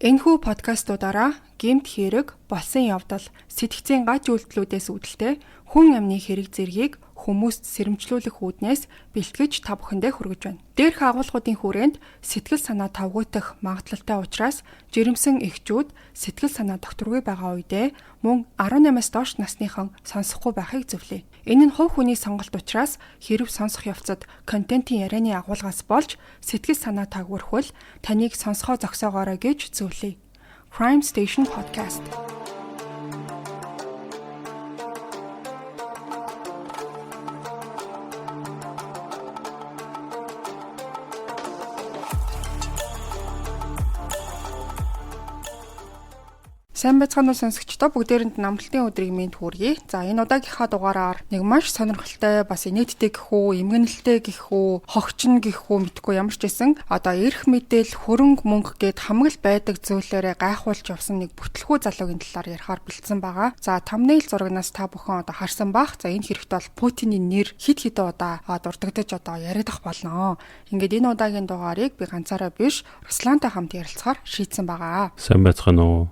Энэхүү подкастуудаараа гэмт хэрэг, болсон явдал, сэтгцийн гаж үйлдэлүүдээс үүдэлтэй хүн амны хэрэг зэргийг хүмүүст сэрэмжлүүлэх үүднээс бэлтгэж та бүхэндээ хүргэж байна. Дээрх агуулгуудын хүрээнд сэтгэл санаа тавгуутах магадлалтай учраас жирэмсэн эхчүүд сэтгэл санаа докторгүй байгаа үедээ мөн 18-аас доош насныхан сонсохгүй байхыг зөвлөе. Энэ нь хувь хүний сонголт учраас хэрв сонсох явцад контентын ярианы агуулгаас болж сэтгэл санаа тавгуурхвал таныг сонсохоо зогсоогоорой гэж зөвлөе. Crime Station Podcast. Сайн байцгаана уу сонсогчдоо, бүгдээрэнд намталтын өдрийг мэнд хүргэе. За, энэ удаагийнхаа дугаараар нэг маш сонирхолтой, бас инээдтэй гэх үү, эмгэнэлтэй гэх үү, хогчин гэх үү мэдгүй, ямар ч байсан одоо эрх мэдэл, хөрөнгө мөнгө гэд хамаг л байдаг зүйлээрээ гайхуулж явсан нэг бүтлгүү залуугийн талаар ярихаар бэлдсэн байгаа. За, thumbnail зурагнаас та бүхэн одоо харсан бах. За, энэ хэрэгт бол Путиний нэр хэд хэдэн удаа дурддагдаж одоо яриадах болно. Ингээд энэ удаагийн дугаарыг би ганцаараа биш, Руслантай хамт ярилцахаар шийдсэн байгаа. Сайн байцгаана уу?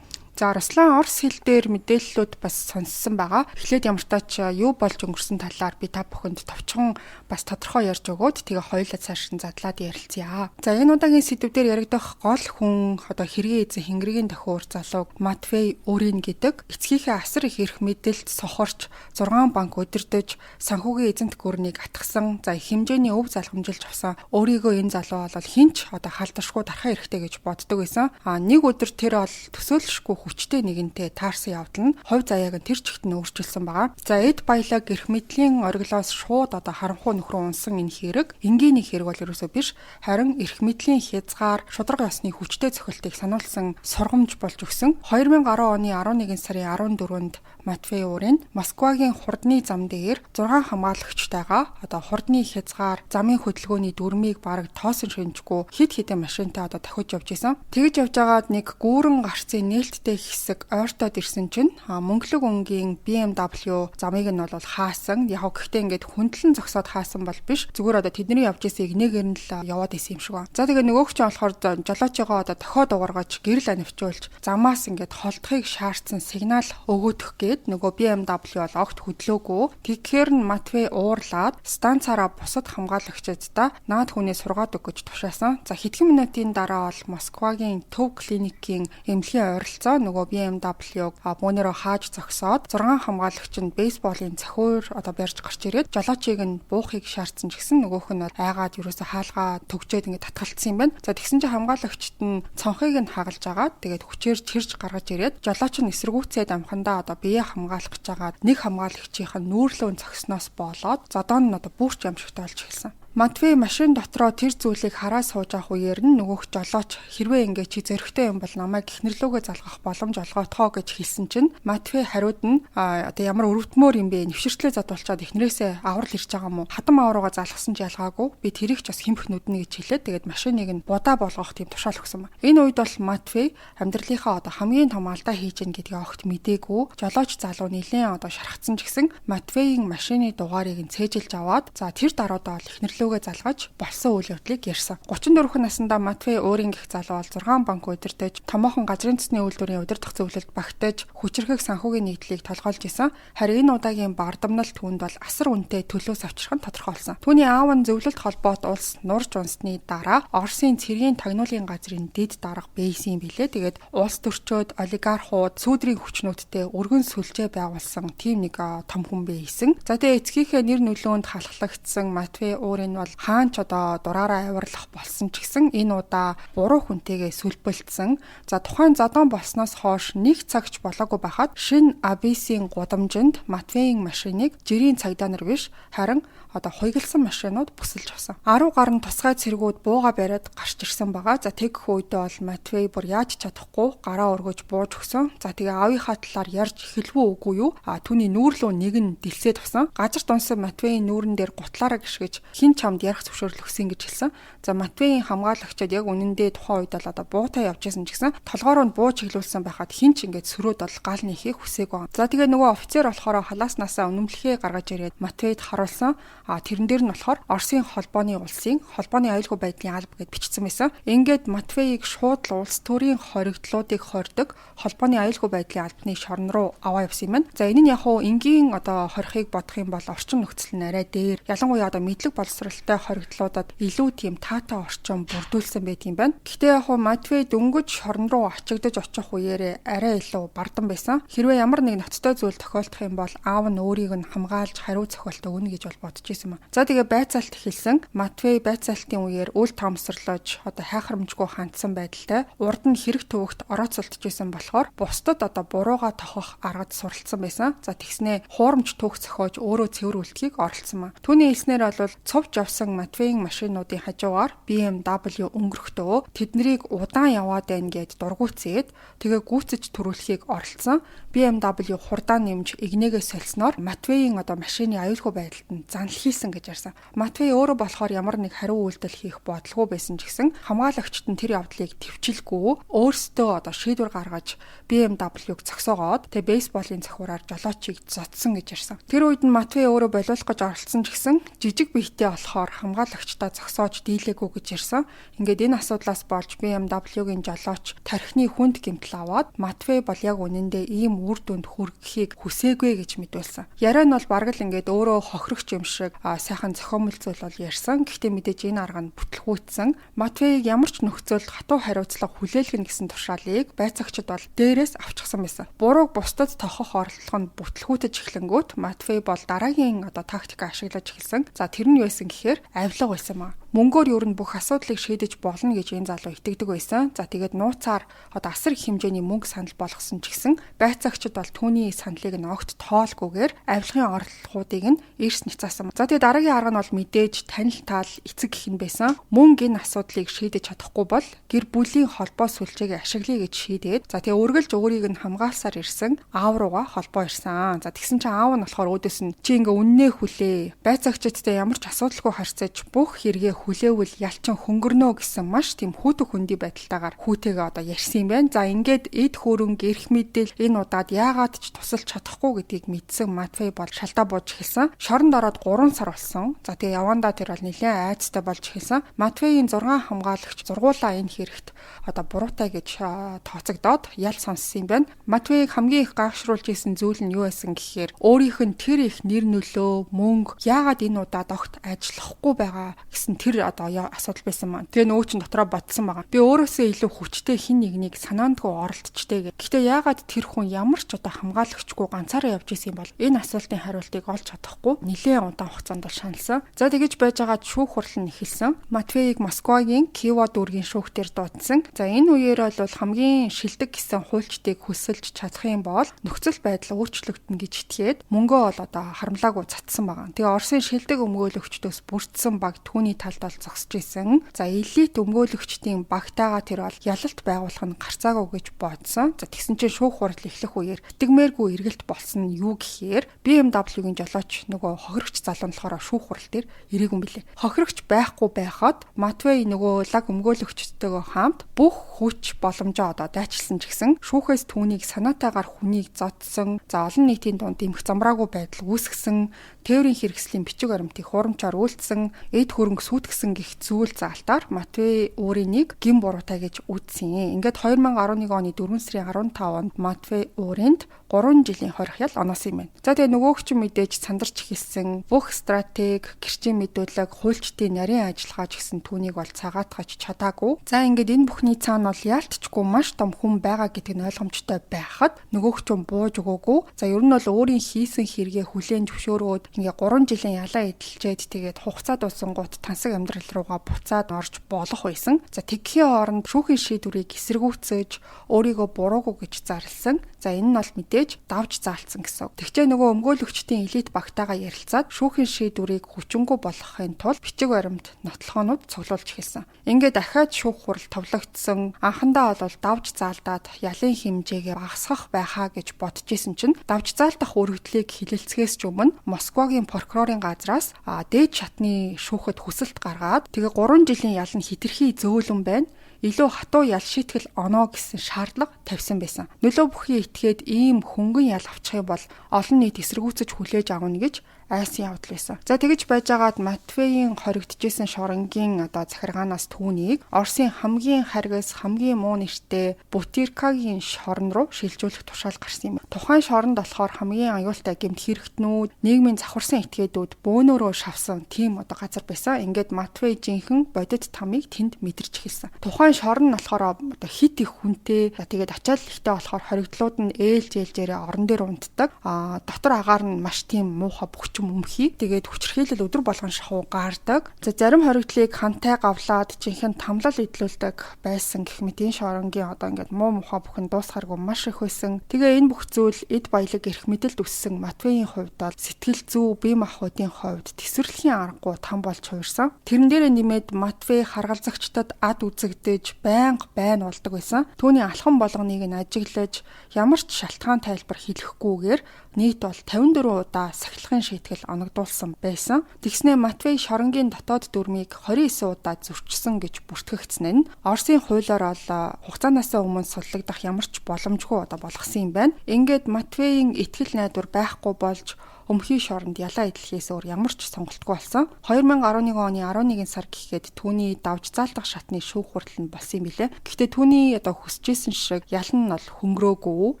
За, Руслан орос хэл дээр мэдээллүүд бас сонссон байгаа. Эхлээд ямар ч юу болж өнгөрсөн талаар би та бүхэнд товчхон бас тодорхой ярьж өгөөд тэгээ хоёулаа цааш нь задлаад ярилцъя. За, энэ удаагийн сэдв дээр яригдах гол хүн одоо хэргийн эзэн Хингэргийн тохиур залууг Матвей Урин гэдэг эцгийнхээ асар их эрх мэдэлд сохорч 6 банк удирдах, санхүүгийн эзэнт гүрнийг атгасан, за их хэмжээний өв залгамжилж авсан. Өөрийгөө энэ залуу бол хинч одоо халдашгүй дархаа эрэхтэй гэж боддог байсан. А нэг өдөр тэр бол төсөөлшгүй хүчтэй нэгэнтэй таарсан явдал нь хувь заяаг нь тэр чигт нь өөрчилсөн байгаа. За, эд баялаг эрх мэдлийн ориглоос шууд одоо харанхуй нөхрөө унсан энэ хэрэг энгийн нэг хэрэг бол ерөөсөө биш, харин эрх мэдлийн хязгаар, шударга ёсны хүчтэй цохилтыг сануулсан сургамж болж өгсөн. 2010 оны 11 сарын 14-нд Матвей Урин Москвагийн хурдны зам дээр 6 хамгаалагчтайгаа одоо хурдны хязгаар, замын хөдөлгөөний дүрмийг бараг тоосон шинжгүй хэд хэдэн машинтай одоо тохиж явж исэн. Тэгж явж байгаад нэг гүүрэн гарцын нээлттэй хэсэг ойртоод ирсэн чинь мөнгөлөг өнгийн BMW замыг нь бол хаасан. Яг гэхдээ ингээд хүндлэн зогсоод хаасан бол биш. Зүгээр одоо тэдний явж исэн игнэгээр нь л яваад исэн юм шиг байна. За, тэгээ нөгөөх чинь болохоор жолоочийгоо одоо дохиод угаргаж гэрэл анивчуулж замаас ингээд холдохыг шаардсан сигнал өгөөдөх гээд нөгөө BMW бол огт хөдлөөгүй. Тэгэхээр нь Матвей уурлаад станцаараа бусад хамгаалагчдаа наад хүнээ сургаад өг гэж тушаасан. За, хэдхэн минутын дараа бол Москвагийн төв клиникийн эмнэлгийн ойролцоо нөгөө BMW-г бөөнөрөө хааж зогсоод 6 хамгаалагч нь бейсболын цохиур одоо барьж гарч ирээд жолоочийг нь буухыг шаардсан ч гэсэн нөгөөх нь айгаад ерөөсө хаалгаа төгжээд ингээд татгалцсан юм байна. За, тэгсэн чинь хамгаалагчд нь цонхыг нь хагалж агаад тэгээд хүчээр чирж гаргаж ирээд жолооч нь эсэргүүцээд амхандаа одоо бие хамгаалах гэж байгаа нэг хамгаалагчийн нүүрлөө зогсноос болоод зодон нь одоо бүрч ямшигтай болж эхэлсэн. Матвей машин дотроо тэр зүйлийг хараа сууж авах үеэр нь нөгөөх жолооч хэрвээ ингээ чи зөрөгтэй юм бол намайг эхнэрлүүгээ залгах боломж олгоотхоо гэж хэлсэн чинь Матвей хариуд нь одоо ямар өрөвдмөр юм бэ, нэвширтлээ задуулчаад эхнэрээсээ аврал ирж байгаа юм уу, хадам аврууга залгасан ч ялгаагүй, би тэрийг ч бас хэмх нүднэ гэж хэлээд тэгээд машиныг нь будаа болгох тийм тушаал өгсөн ба. Энэ үед бол Матвей амьдралынхаа одоо хамгийн том алдаа хийж гин гэдгийг огт мдээгүй. Жолооч залуу нэлээд одоо шархацсан ч гэсэн Матвейн машины дугаарыг нь цээжилж аваад за тэр даруйдаа бол эхнэрлүү залгаж болсон үйл явдлыг ярьсан. 34 наснда Матвей өөрийн гих залуу бол 6 банк удирдах, томоохон газрын цэсний үйлдвэрийн удирдах зөвлөлд багтаж, хүчирхэг санхүүгийн нийтлэлийг толгойлж исэн. Харин энэ удаагийн бардамнал түүнд бол асар үнэтэй төлөөс авчрах нь тодорхой болсон. Түүний аав нь зөвлөлт холбоот улс нурж унсны дараа Оросын цэргийн тагнуулын газрын дэд дарга байсан юм билээ. Тэгээд улс төрчөөд олигархууд, сүүдрийн хүчнүүдтэй өргөн сүлжээ байгуулсан тийм нэг том хүн байсан. За, тэгээ эцгийнхээ нэр нөлөөнд халахлагдсан Матвей өөрийн бол хаан ч одоо дураараа авирлах болсон ч гэсэн энэ удаа буруу хүнтэйгээ сүлбэлдсэн. За, тухайн зодон болсноос хойш нэг цагч болоогүй байхад шинэ Абисийн гудамжинд Матвейн машиныг жирийн цагдаа нар биш, харин одоо хуйгалсан машинууд бүсэлж авсан. 10 гаруй тусгай цэргүүд бууга бариад гарч ирсэн байгаа. За, тэгэх үедээ бол Матвей бүр яаж чадахгүй гараа өргөж бууж өгсөн. За, тэгээ аавынхаа талаар ярьж эхэлвүү үгүй юу? А түүний нүүр лүү нэг нь дэлсээд авсан. Газар дунсан Матвейн нүүрэн дээр гутлаараа гიშгэж хин чамд ярих зөвшөөрөл өгсөн гэж хэлсэн. За, Матвейн хамгаалагчид яг үнэндээ тухайн үед бол одоо буутай явж исэн ч гэсэн толгоор нь буу чиглүүлсэн байхад хин ч ингээд сөрөөд бол гал нэхийг хүсээгүй. За, тэгээ нөгөө офицер болохоор халааснасаа үнэмлэхээ гаргаж ирээд Матвейд харуулсан. А тэрэн дээр нь болохоор Оросын холбооны улсын холбооны аюулгүй байдлын алба гэд бичсэн байсан. Ингээд Матвейг шууд л улс төрийн хоригдлуудыг хордог холбооны аюулгүй байдлын албаны шорон руу аваа явсан юм байна. За, энэ нь яг хуу энгийн одоо хорихыг бодох юм бол орчин нөхцөл нь арай дээр. Ялангуяа одоо мэдлэг боловсралтай хоригдлуудад илүү тийм таатай орчин бүрдүүлсэн байдаг юм байна. Гэхдээ яг хуу Матвей дөнгөж шорон руу ачигдаж очих үеэрээ арай илүү бардан байсан. Хэрвээ ямар нэг ноцтой зүйл тохиолдох юм бол аав нь өөрийг нь хамгаалж хариу цохиолт өгнө гэж бол бодож исэн юм. За, тэгээ байцаалт эхэлсэн. Матвей байцаалтын үеэр үл тоомсорлож одоо хайхрамжгүй хандсан байдалтай урд нь хэрэг төвөгт орооцолдож исэн болохоор бусдад одоо бурууга тохох аргад суралцсан байсан. За, тэгснээ хуурамч түүх зохиож өөрөө цэвэр үлдэхийг оролцсон маа. Түүний хэлснээр бол цувж явсан Матвейн машинуудын хажуугаар BMW өнгөрөхдөө тэднийг удаан яваад байна гэд дургуутсээд, тэгээ гүйцэж түрүүлэхийг оролцсон. BMW хурдаа нэмж игнэгээ солисноор Матвейн одоо машины аюулгүй байдалд нь занл хийсэн гэж ярьсан. Матвей өөрөө болохоор ямар нэг хариу үйлдэл хийх бодлого байсан ч гэсэн хамгаалагчид нь тэр явдлыг төвчлгүй өөрсдөө одоо шийдвэр гаргаж BMW-г зогсоогоод, тэгээ бейсболын цохиураар жолоочийг зодсон гэж ярьсан. Тэр үед нь Матвей өөрөө болиулах гэж оролцсон ч гэсэн жижиг биетэй болохоор хамгаалагчдаа зогсоож дийлээгүй гэж ярьсан. Ингээд энэ асуудлаас болж BMW-гийн жолооч тархины хүнд гэмтэл аваад, Матвей бол яг үнэндээ ийм үр дүнд хүрэхийг хүсээгүй гэж мэдүүлсэн. Яриа нь бол бараг л ингээд өөрөө хохирогч юм шиг сайхан зохиомл зүйл бол ярьсан. Гэхдээ мэдээж энэ арга нь бүтлгүүцсэн. Матвейг ямар ч нөхцөлд хатуу хариуцлага хүлээлгэнэ гэсэн тушаалыг байцаагчид бол дээрээс авчихсан байсан. Бурууг бусдад тохох оролдлого нь бүтлгүүтэж эхлэнгүүт Матвей бол дараагийн одоо тактика ашиглаж эхэлсэн. За, тэр нь юу байсан гэхээр авилга байсан маа. Мөнгөөр ер нь бүх асуудлыг шийдэж болно гэж энэ залуу итгэдэг байсан. За, тэгээд нууцаар одоо асар их хэмжээний мөнгө санал болгосон ч гэсэн байцаагчид бол түүний саналыг нь огт тоолгүйгээр авилгын оролдлогоудыг нь эрс няцаасан. За, тэгээд дараагийн арга нь бол мэдээж танил таал эцэг гэх нь байсан. Мөнгө энэ асуудлыг шийдэж чадахгүй бол гэр бүлийн холбоо сүлжээг ашиглая гэж шийдээд, за, тэгээд үргэлж өөрийг нь хамгаалсаар ирсэн аав руугаа холбоо ирсэн. За, тэгсэн чинь аав нь болохоор өөдөөс нь чи ингээ үннээ хүлээ. Байцаагчидтай ямар ч асуудалгүй харьцаж бүх хэрэгээ хүлээвэл ялчин хөнгөрнө гэсэн маш тийм хүүтэг хөндөй байдалтайгаар хүүтэйгээ одоо ярьсан юм байна. За, ингээд эд хөрөнгө, эрх мэдэл энэ удаад яагаад ч тусалж чадахгүй гэдгийг мэдсэн Матвей бол шалтаа бууж эхэлсэн. Шоронд ороод 3 сар болсон. За, тэгээ явандаа тэр бол нэлээд айцтай болж эхэлсэн. Матвейн 6 хамгаалагч зургуулаа энэ хэрэгт одоо буруутай гэж тооцогдоод ял сонссон юм байна. Матвейг хамгийн их гайхшруулж исэн зүйл нь юу байсан гэхээр өөрийнх нь тэр их нэр нөлөө, мөнгө яагаад энэ удаад огт ажиллахгүй байгаа гэсэн тэр одоо асуудал байсан маань. Тэгээ нөгөө чинь дотроо бодсон байгаа. Би өөрөөсөө илүү хүчтэй хин нэгнийг санаандгүй оролдчтэй гэх. Гэхдээ яагаад тэр хүн ямар ч одоо хамгаалагчгүй ганцаараа явж исэн юм бол энэ асуултын хариултыг олж чадахгүй нэлээд удаан хугацаанд бол шаналсан. За, тэгэж байж байгаа шүүх хурал нь эхэлсэн. Матвейг Москвагийн Киво дүүргийн шүүхтэр дуудсан. За, энэ үеэр бол хамгийн шилдэг гэсэн хуульчдыг хүсэлж чадах юм бол нөхцөл байдал өөрчлөгдөнө гэж итгээд мөнгөө бол одоо харамлаагүй цацсан байгаа. Тэгээ Оросын шилдэг өмгөөлөгчдөөс бүрдсэн баг түүний талд бол зогсож исэн. За, элит өмгөөлөгчдийн багтаага тэр бол ялалт байгуулах нь гарцаагүй гэж бодсон. За, тэгсэн чинь шүүх хурал эхлэх үеэр итгэмээргүй эргэлт болсон нь юу гэхээр BMW-гийн жолооч нөгөө хохирогч залуу нь болохоор шүүх хурал дээр ирээгүй юм билээ. Хохирогч байхгүй байхад Матвей нөгөө лаг өмгөөлөгчдтэйгөө хамт бүх хүч боломжоо одоо дайчилсан ч гэсэн шүүхээс түүнийг санаатайгаар хүнийг зодсон, за, олон нийтийн дунд дэмэх замраагүй байдал үүсгэсэн, тээврийн хэрэгслийн бичиг баримтыг хуурамчаар үйлдсэн, эд хөрөнгө сүйтгэсэн гэх зүйл заалтаар Матвей өөрийн гин буруутай гэж үзсэн. Ингээд 2011 оны 4 сарын 15-нд Матвей өөрөнд 3 жилийн хорих ял оносон юм байна. За, тэгээ нөгөөх чинь мэдээж сандарч эхэлсэн. Бүх стратеги, гэрчийн мэдүүлэг, хуульчдын нарийн ажиллагаа ч гэсэн түүнийг бол цагаатгаж чадаагүй. За, ингээд энэ бүхний цаана бол яалтчгүй маш том хүн байгаа гэдэг нь ойлгомжтой байхад нөгөөх чинь бууж өгөөгүй. За, ер нь бол өөрийн хийсэн хэрэгээ хүлээн зөвшөөрөөд ингээ 3 жилийн ялаа эдэлжээд, тэгээд хугацаа дуусангууд тансаг амьдрал руугаа буцаад орж болох байсан. За, тэгхийн оронд шүүхийн шийдвэрийг эсэргүүцэж өөрийгөө буруугүй гэж зарласан. За, энэ нь бол мэдээж давж заалцсан гэсэн. Тэгчээ нөгөө өмгөөлөгчдийн элит багтаагаа ярилцаад шүүхийн шийдвэрийг хүчингү болгохын тулд бичиг баримт нотлохоонууд цуглуулж эхэлсэн. Ингээд дахиад шүүх хурал товлогдсон. Анхандаа бол давж заалдаад ялын хэмжээгээ багасгах байхаа гэж бодож исэн чинь давж заалдах өргөдлийг хилэлцгээс ч өмнө Москвагийн прокурорын газраас дээд шатны шүүхэд хүсэлт гаргаад, тэгээ 3 жилийн ял нь хитрхи зөөлөн байна, илүү хатуу ял шийтгэл оноо гэсэн шаардлага тавьсан байсан. Нөлөө бүхий итгээд ийм хөнгөн ял авчих юм бол олон нийт эсэргүүцэж хүлээж авна гэж айсан явдал байсан. За тэгэж байжгаад Матвейн хоригдчихсэн шоронгийн одоо захиргаанаас түүнийг Оросын хамгийн харгас, хамгийн муу нэртэй Бутиркагийн шорон руу шилжүүлэх тушаал гарсан юм. Тухайн шоронд болохоор хамгийн аюултай гэмт хэрэгтнүүд, нийгмийн завхарсан этгээдүүд бөөнөрөө шавсан тийм одоо газар байсан. Ингээд Матвей жинхэнэ бодит тамыг тэнд мэдэрч эхэлсэн. Тухайн шорон нь болохоор одоо хит их хүнтэй, тэгээд ачаал ихтэй болохоор хоригдлууд нь ээлж ээлжээрээ орон дээр унтдаг. Дотор агаар нь маш тийм муухай бөхчм өмхий. Тэгээд хүчирхийлэл өдөр болгон шахуу гардаг. За зарим хоригдлыг хантай гавлаад жинхэнэ тамлал идлүүлдэг байсан гэх мэт энэ шоронгийн одоо ингээд муу мухай бүхэн дуусгаргүй маш их байсан. Тэгээ энэ бүх зүйл эд баялаг эрх мэдэлд өссөн Матвейн хувьд бол сэтгэл зүй, бие махбодын хувьд тэсвэрлэхийн аргагүй там болж хувирсан. Тэрэн дээрээ нэмээд Матвей харгалзагчдад ад үзэгдэж байнга байна болдог байсан. Түүний алхам болгоныг нь ажиглаж ямар ч шалтгаан тайлбар хэлэхгүйгээр нийт бол 54 удаа сахилахын шийтгэл оногдуулсан байсан. Тэгснээ Матвей шоронгийн дотоод дүрмийг 29 удаа зөрчсөн гэж бүртгэгдсэн нь Оросын хуулиар бол хугацаанаас өмнө суллагдах ямар ч боломжгүй одоо болгосон юм байна. Ингээд Матвейн итгэл найдвар байхгүй болж өмхий шоронд ялаа идэлхээс өөр ямар ч сонголтгүй болсон. 2011 оны 11 сар гэхэд түүний давж заалдах шатны шүүх хурал нь болсон юм билэ. Гэхдээ түүний одоо хүсэжсэн шиг ял нь бол хөнгөрөөгүй.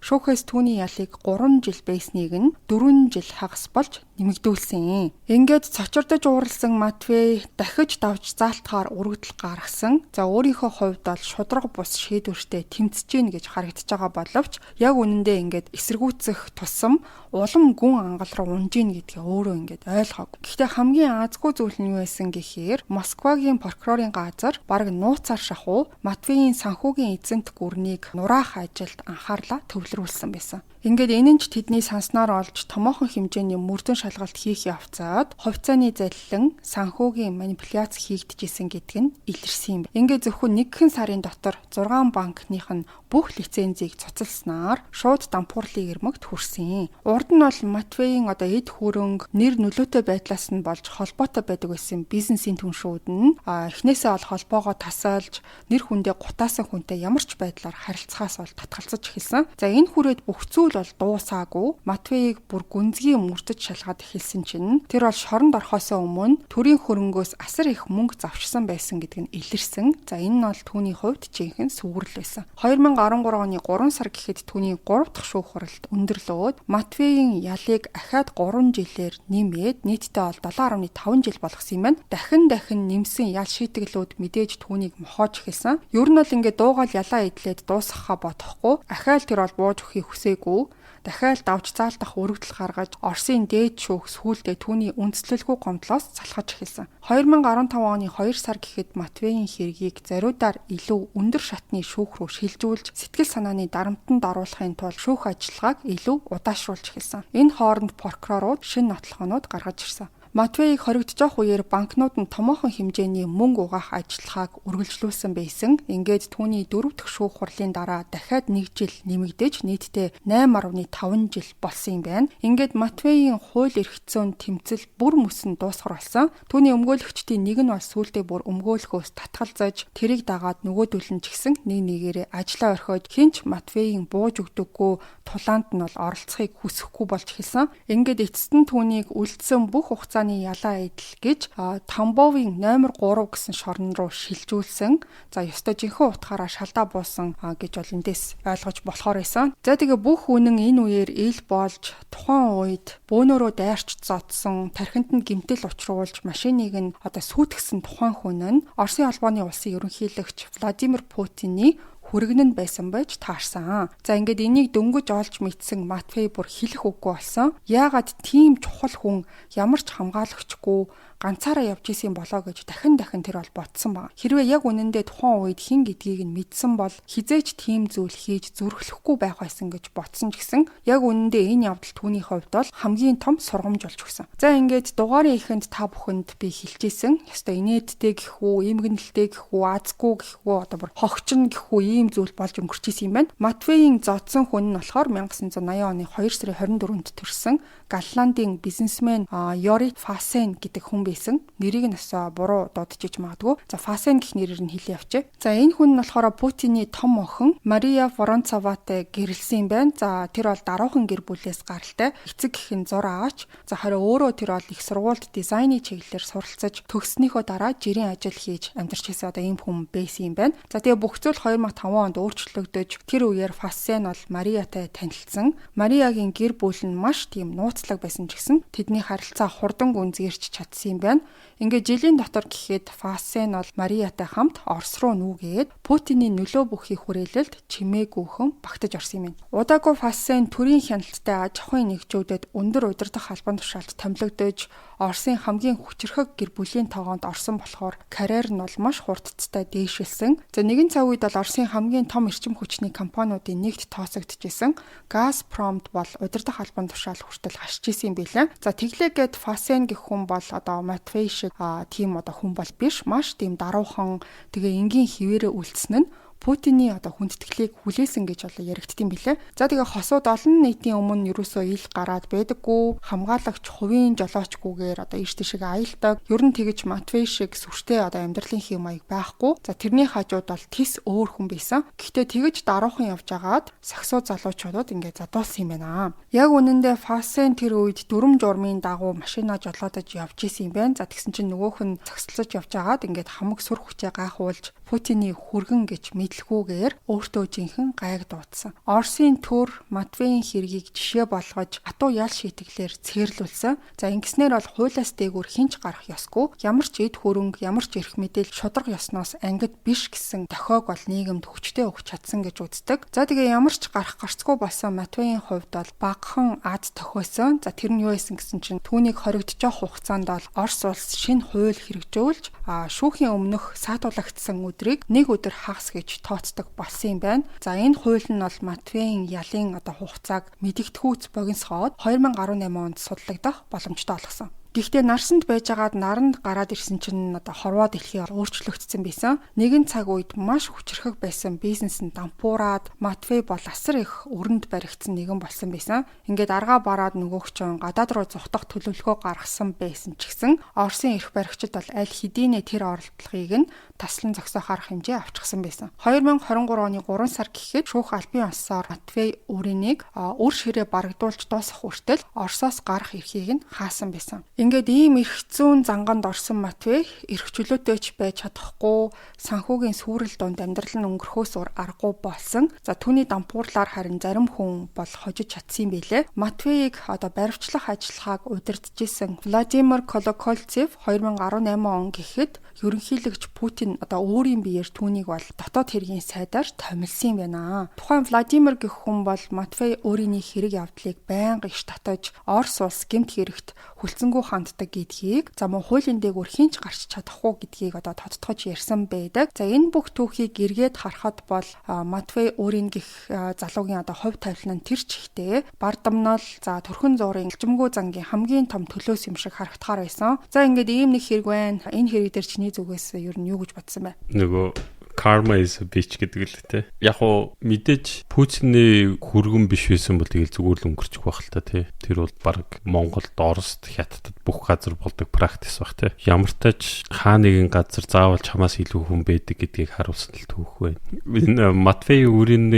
Шүүхээс түүний ялыг 3 жил байсныг нь 4 жил хагас болж нэмэгдүүлсэн. Ингээд цочирдож ууралсан Матвей дахиж давж заалтахаар өргөдөл гаргасан. За өөрийнхөө хувьд бол шударга бус шийдвэртэй тэмцэж гин гэж харагдаж байгаа боловч яг үнэндээ ингээд эсэргүүцэх тусам улам гүн ангал руу унж ийн гэдгээ өөрөө ингээд ойлгоогүй. Гэхдээ хамгийн азгүй зүйл нь юу байсан гэхээр Москвагийн прокурорын газар бараг нууцаар шахуу Матвейн санхүүгийн эзэнт гүрнийг нураах ажилд анхаарлаа төвлөрүүлсэн байсан. Ингээд энэ нь ч тэдний санснаар олж томоохон хэмжээний мөрдөн шалгалт хийх явцад хувьцааны заллин санхүүгийн манипуляц хийгдэжсэн гэдг нь илэрсэн юм. Ингээд зөвхөн нэгэн сарын дотор 6 банкных нь бүх лицензийг цуцалснаар шууд дампуурлын ирмэгт хүрсэн. Урд нь бол Матвейн одоо эд хөрөнгө нэр нөлөөтэй байдлаас нь болж холбоотой байдаг байсан бизнесийн түншүүд нь эхнээсээ бол холбоогоо тасалж нэр хүндээ гутаасан хүнтэй ямар ч байдлаар харилцахаас бол татгалзаж эхэлсэн. За энэ хүрээд бүх зүйл бол дуусаагүй. Матвейг бүр гүнзгий мөрдөж шалгаад эхэлсэн чинь тэр бол шоронд орохоос өмнө төрийн хөрөнгөөс асар их мөнгө завшсан байсан гэдг нь илэрсэн. За энэ нь бол түүний хувьд жинхэнэ сүгрэл байсан. 2013 оны 3 сар гэхэд түүний 3 дахь шүүх хуралд өндөрлөөд Матвейн ялыг ахаад 3 жилээр нэмээд нийтдээ бол 7.5 жил болгосон юм байна. Дахин дахин нэмсэн ял шийтгэлүүд мэдээж түүнийг мохоож эхэлсэн. Ер нь бол ингээд дуугаал ялаа идлээд дуусгахаа бодохгүй ахаал тэр бол бууж өгөхийг хүсээгүй. Дахиад давж заалдах өргөдөл гаргаж Оросын дээд шүүх сүүлдээ түүний үндслэлгүй гомдлоос залхаж эхэлсэн. 2015 оны 2 сар гэхэд Матвейн хэргийг зориудаар илүү өндөр шатны шүүх рүү шилжүүлж сэтгэл санааны дарамтанд оруулахын тулд шүүх ажиллагааг илүү удаашруулж эхэлсэн. Энэ хооронд прокурорууд шинэ нотлохоонууд гаргаж ирсэн. Матвейг хоригдож явах үеэр банкнууд нь томоохон хэмжээний мөнгө угаах ажиллагааг үргэлжлүүлсэн байсан. Ингээд түүний 4 дахь шүүх хурлын дараа дахиад 1 жил нэмэгдэж нийтдээ 8.5 жил болсон юм байна. Ингээд Матвейн хууль эрх зүйн тэмцэл бүр мөсөн дуусгар болсон. Түүний өмгөөлөгчдийн нэг нь бол сүүлдээ бүр өмгөөлөхөөс татгалзаж тэрийг дагаад нөгөөдөл нь ч гэсэн нэг нэгээрээ ажлаа орхиод хинч Матвейн бууж өгдөггүй тулаанд нь бол оролцохыг хүсэхгүй болж эхэлсэн. Ингээд эцэст нь түүнийг үлдсэн бүх хугацааны ялаа идэл гэж Тамбовын номер 3 гэсэн шорон руу шилжүүлсэн. За ёстой жинхэнэ утгаараа шалдаа буусан гэж бол эндээс ойлгож болохоор байсан. За тэгээ бүх үнэн энэ үеэр ил болж тухайн үед бөөнөрөө дайрч зодсон, тархинд нь гэмтэл учруулж машиныг нь одоо сүйтгэсэн тухайн хүн нь Оросын холбооны улсын ерөнхийлөгч Владимир Путиний хүргэн нь байсан байж таарсан. За ингээд энийг дөнгөж олж мэдсэн Матвей бүр хэлэх үггүй болсон. Яагаад тийм чухал хүн ямар ч хамгаалагчгүй ганцаараа явж исэн болоо гэж дахин дахин тэр бол бодсон баг. Хэрвээ яг үнэндээ тухайн үед хэн гэдгийг нь мэдсэн бол хизээч тийм зүйл хийж зүрхлэхгүй байх байсан гэж бодсон ч гэсэн яг үнэндээ энэ явдал түүний хувьд бол хамгийн том сургамж болж өгсөн. За ингээд дугаарын эхэнд та бүхэнд би хэлжсэн. Ёстой инээдтэй гэх үү, эмгэнэлтэй гэх үү, азгүй гэх үү, одоо бүр хогчин гэх үү ийм зүйл болж өнгөрч исэн юм байна. Матвейн зодсон хүн нь болохоор 1980 оны 2 сарын 24-нд төрсэн Голландын бизнесмен Йорит Фасен гэдэг хүн байсан. байсан. Нэрийг нь бас буруу дуудаж магадгүй. За, Фасен гэх нэрээр нь хэлээ явчих. За, энэ хүн нь болохоор Путиний том охин Мария Воронцоватай гэрлэсэн юм байна. За, тэр бол даруухан гэр бүлээс гаралтай. Эцэг эх нь зур аач. За, харин өөрөө тэр бол их сургуульд дизайны чиглэлээр суралцаж төгссөнийхөө дараа жирийн ажил хийж амьдарч байсан одоо ийм хүн байсан юм байна. За, тэгээ бүх зүйл 2005 онд өөрчлөгдөж, тэр үеэр Фасен бол Мариатай танилцсан. Мариягийн гэр бүл нь маш тийм нууцлаг байсан ч гэсэн тэдний харилцаа хурдан гүнзгийрч чадсан юм байна. Ингээд жилийн дотор гэхэд Фасен бол Мариатай хамт Орос руу нүүгээд Путиний нөлөө бүхий хүрээлэлд чимээгүйхэн багтаж орсон юм байна. Удаагүй Фасен төрийн хяналттай аж ахуйн нэгжүүдэд өндөр удирдах албан тушаалд томилогдож, Оросын хамгийн хүчирхэг гэр бүлийн тогоонд орсон болохоор карьер нь бол маш хурдцтай дээшилсэн. За, нэгэн цаг үед бол Оросын хамгийн том эрчим хүчний компаниудын нэгт тооцогдож исэн Газпромд бол удирдах албан тушаал хүртэл хашиж исэн юм билээ. За, тэглээгээд Фасен гэх хүн бол одоо Матвей шиг тийм одоо хүн бол биш. Маш тийм даруухан, тэгээ энгийн хэвээрээ үлдсэн нь Путиний одоо хүндэтгэлийг хүлээсэн гэж одоо яригддсан билээ. За, тэгээ хосууд олон нийтийн өмнө ерөөсөө ил гараад байдаггүй, хамгаалагч хувийн жолоочгүйгээр одоо ийш тийшээ аялдаг. Ер нь тэгэж Матвей шиг сүртэй одоо амьдралын хэв маяг байхгүй. За, тэрний хажууд бол тис өөр хүн байсан. Гэхдээ тэгэж даруухан явж агаад сагсуу залуучуудад ингээд задуулсан юм байна. Яг үнэндээ Фасен тэр үед дүрм журмын дагуу машина жолоодож явж исэн юм байна. За, тэгсэн чинь нөгөөх нь зогсолцож явж агаад ингээд хамаг сүр хүчээ гайхуулж, Путиний хүргэн гэж мэдлгүүгээр өөртөө жинхэнэ гайг дуудсан. Оросын төр Матвейн хэргийг жишээ болгож хатуу ял шийтгэлээр цээрлүүлсэн. За, ингэснээр бол хуулиас дээгүүр хэн ч гарах ёсгүй. Ямар ч эд хөрөнгө, ямар ч эрх мэдэл шударга ёсноос ангид биш гэсэн дохиог бол нийгэмд хүчтэй өгч чадсан гэж үздэг. За, тэгээ ямар ч гарах гарцгүй болсон Матвейн хувьд бол багахан аз тохиосон. За, тэр нь юу байсан гэсэн чинь түүнийг хоригдож хугацаанд бол Орос улс шинэ хууль хэрэгжүүлж, шүүхийн өмнөх саатуулагдсан өдрийг нэг өдөр хагас гэж тооцдог болсон юм байна. За, энэ хууль нь бол Матвейн ялын одоо хугацааг мэдэгдэхүйц богиносгоод 2018 онд судлагдах боломжтой болгосон. Гэхдээ нарсанд байжгаад наранд гараад ирсэн чинь одоо хорвоо дэлхий өөрчлөгдсөн байсан. Нэгэн цаг үед маш хүчирхэг байсан бизнес нь дампуураад, Матвей бол асар их өрөнд баригдсан нэгэн болсон байсан. Ингээд аргаа бараад нөгөөх чинь гадаад руу зугтах төлөвлөгөө гаргасан байсан ч гэсэн Оросын эрх баригчид бол аль хэдийнэ тэр оролдлогыг нь таслан зогсоох арга хэмжээ авчихсан байсан. 2023 оны 3 сар гэхэд шүүх албан ёсоор Матвей Үринийг үр ширээ барагдуулж дуусах хүртэл Оросоос гарах эрхийг нь хаасан байсан. Ингээд ийм эрх зүйн занганд орсон Матвей эрх чөлөөтэй ч байж чадахгүй, санхүүгийн сүрэл дунд амьдрал нь өнгөрөхөөс өөр аргагүй болсон. За, түүний дампуурлаар харин зарим хүн бол хожиж чадсан юм билээ. Матвейг одоо баривчлах ажиллагааг удирдах исэн Владимир Колокольцев 2018 он гэхэд ерөнхийлөгч Путин одоо өөрийн биеэр түүнийг бол дотоод хэргийн сайдаар томилсон юм байна. Тухайн Владимир гэх хүн бол Матвей өөрийн хэрэг явдлыг байнга иш татаж, Орос улс гэмт хэрэгт хүлцэнгүй ханддаг гэдгийг, за мөн хуулийн дээгүүр хэн ч гарч чадахгүй гэдгийг одоо тодтогч ярьсан байдаг. За, энэ бүх түүхийг эргээд харахад бол Матвей өөрийн гих залуугийн одоо хувь тавилан нь тэр чигтээ бардамнал, за төрхөн зуурын алжимгүй зангийн хамгийн том төлөөс юм шиг харагдахаар байсан. За, ингээд ийм нэг хэрэг байна. Энэ хэрэг дээр чиний зүгээс ер нь юу гэж бодсон бэ? Нөгөө karma is a bitch гэдэг л те. Яг уу мэдээж Путиний хүргэн биш байсан бол тэгэл зүгээр л өнгөрчих байх л та тий. Тэр бол баг Монголд, Орост, Хятадд бүх газар болдог practice байх те. Ямар ч хаа нэгэн газар заавал чамаас илүү хүн байдаг гэдгийг харуулсан л түүх байна. Энэ Матвей Үрийн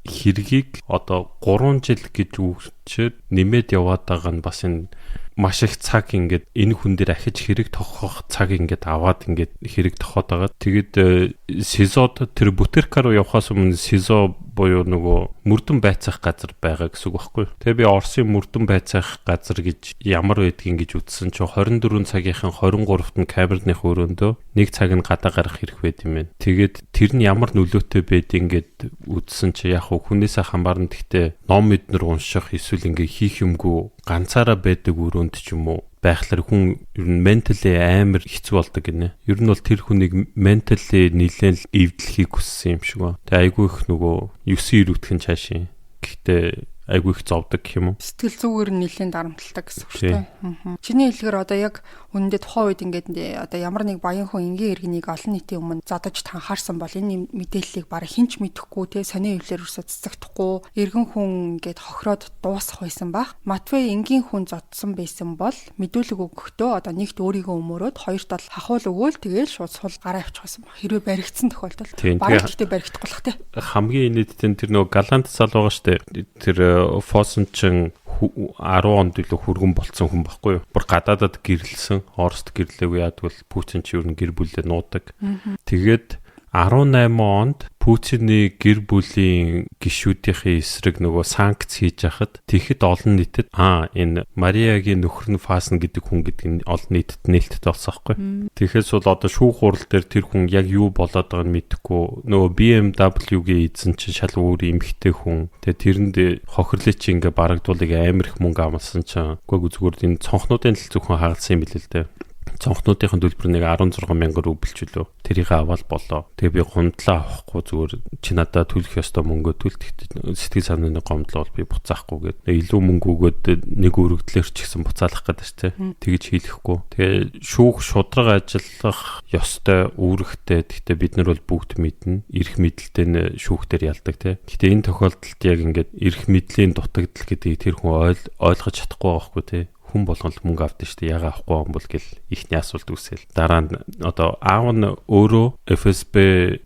хэргийг одоо 3 жил гэж үгчээд нэмээд яваад байгаа нь бас энэ маш их цаг ингээд энэ хүн дээр ахиж хэрэг тохох цаг ингээд аваад ингээд хэрэг тохоод байгаа. Тэгээд СИЗОд, тэр Бутырка руу явхаас өмнө СИЗО буюу нөгөө мөрдөн байцаах газар байгаа гэсэн үг байхгүй. Тэгээ би Оросын мөрдөн байцаах газар гэж ямар байдгийг гэж үзсэн чинь 24 цагийнхан 23-т нь камерных өрөөндөө, нэг цаг нь гадаа гарах хэрэг байд юм байна. Тэгээд тэр нь ямар нөлөөтэй байдгийг ингээд үзсэн чи яг хүнээсээ хамаарна, гэхдээ ном эднэр унших эсвэл ингээ хийх юмгүй ганцаараа байдаг өрөөнд ч юм уу байхлаар хүн ер нь mentally амар хэцүү болдог гинэ. Ер нь бол тэр хүнийг mentally нэлээд л эвдлэхийг хүссэн юм шиг ба. Тэгээ айгүй их нөгөө 9 ирүүтгэн цаашийн. Гэхдээ Айгүй их зовдөг гэх юм уу? Сэтгэл зүгээр нь нэлээд дарамталдаг гэсэн үг шүү дээ. Чиний хэлгээр одоо яг үнэндээ тухайн үед ингээд одоо ямар нэг баян хүн энгийн иргэнийг олон нийтийн өмнө зодож танхаарсан бол энэ мэдээллийг бараг хинч мэдэхгүй те, сони хэвлэлээр өрсө цэцэгдэхгүй, иргэн хүн ингээд хохироод дуусах байсан байх. Матвей энгийн хүн зодсон байсан бол мэдүүлэг өгөхдөө одоо нэгт өөрийгөө өмөрөөд, хоёрт бол хахуул өгөөл, тэгээл шууд сул гараа явчих байсан баг. Хэрвээ баригдсан тохиолдолд бараг гэхдээ баригдахгүй л те. Хамгийн инээдтэй тэр нөгөө галант сал байгаа штэ. Тэр Фосон чин 10 онд илүү хүргэн болцсон хүн баггүй юу? Бүр гадаадад гэрлэсэн, Оросд гэрлээгүй, яадвал Путин чи ер нь гэр бүлээ нуудаг. Тэгээд 18 онд Путиний гэр бүлийн гишүүдийн эсрэг нөгөө санкц хийж яхад тэгэхэд олон нийтэд энэ Мариягийн нөхөр нь Фасн гэдэг хүн гэдэг нь олон нийтэд нээлттэй болсон байхгүй. Тэгэхээс бол одоо шүүх хурал дээр тэр хүн яг юу болоод байгааг нь мэдэхгүй. Нөгөө BMW-гийн эзэн чинь шал өөр эмэгтэй хүн. Тэгээ тэрэнд хохирлыг чи ингээ барагдуулыг амар их мөнгө амласан чинь үгүй, зүгээр энэ цонхнуудын л зөвхөн хагалсан юм билээ л дээ. Цонхнуудын төлбөр нэг 16 мянган рубль ч үлээ. Тэрийг аваад болоо. Тэгээ би гомдлоо авахгүй, зүгээр чи надад төлөх ёстой мөнгөө төл. Тэгтээ сэтгэл санааны гомдлоо бол би буцаахгүй гээд илүү мөнгө өгөөд нэг өргөдлөөр ч гэсэн буцаалах гэдэг ч тийм. Тэгж хийлэхгүй. Тэгээ шүүх шудраг ажиллах ёстой, үүрэгтэй. Тэгтээ бид нар бол бүгд мэднэ. Эрх мэдэлтэй нь шүүхтэр ялдаг тийм. Гэтэ энэ тохиолдолд яг ингээд эрх мэдлийн дутагдал гэдгийг тэр хүн ойлгож чадахгүй байгаа хгүй тийм, хүн болгон л мөнгө авдаг шүү дээ. Яга авахгүй юм бол гэл ихний асуулт үүсэл. Дараа нь одоо аав нь өөрөө FSB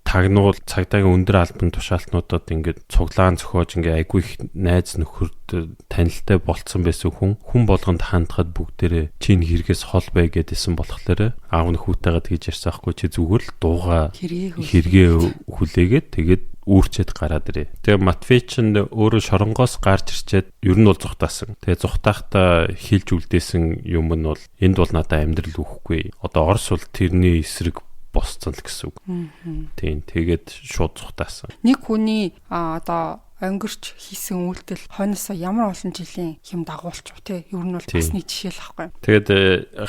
тагнуул цагдаагийн өндөр албан тушаалтнуудад ингээд цуглаан зохиож ингээд айгүй их найз нөхөрд танилтай болцсон байсан хүн, хүн болгонд хандхад бүгдээрээ чинь хэрэгээс хол бай гэдээсэн болохоор аав нь хүүтэйгээ тэгж ярьсан хгүй, чи зүгээр л дууга хэрэгээ хүлээгээд тэгээд үүрчээд гараад ирээ. Тэгээ Матвей ч өөрөө шоронгоос гарч ирчээд ер нь бол зүхтаасан. Тэгээ зүхтахдаа хэлж үлдээсэн юм нь бол энд бол надад амьдрал өгөхгүй. Одоо Орос бол тэрний эсрэг босцсон л гэсэн үг. Тийм, тэгээд шууд зүхтаасан. Нэг хүний одоо өнгөрч хийсэн үйлдэл хойноосоо ямар олон жилийн юм дагуулчих те. Ер нь бол бас нэг жишээ л ахгүй. Тэгээд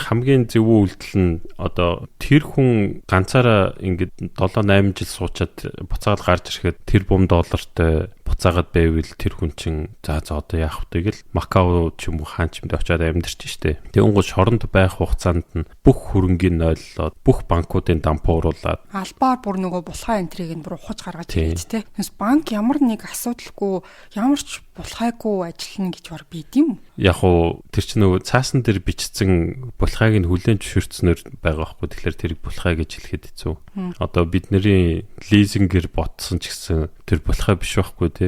хамгийн зөвүүн үйлдэл нь одоо тэр хүн ганцаараа ингээд 7 8 жил суучаад буцаагаад гарч ирэхэд тэр бум доллартай буцаагаад байвал тэр хүн чинь за за одоо яах вэ гэл Макао ч юм уу хаан ч юмд очиад амьдарч штэ. Тэгэнгүүт шоронд байх хугацаанд нь бүх хөрөнгийг нойллоод, бүх банкуудын дампууруулад албаар бүр нөгөө булхай энтрийг нь бүр ухаж гаргаж ирээд те. Тэгээс банк ямар нэг асуудалгүй, ямар ч булхайгүй ажиллана гэж бар бид юм. Яг уу тэр чинь нөгөө цаасан дээр бичсэн булхайг нь хүлээн зөвшөөрцнөр байгаа байхгүй. Тэгэхээр тэрийг булхай гэж хэлэхэд хэцүү. Одоо бидний лизингээр ботсон ч гэсэн тэр булхай биш байхгүй те.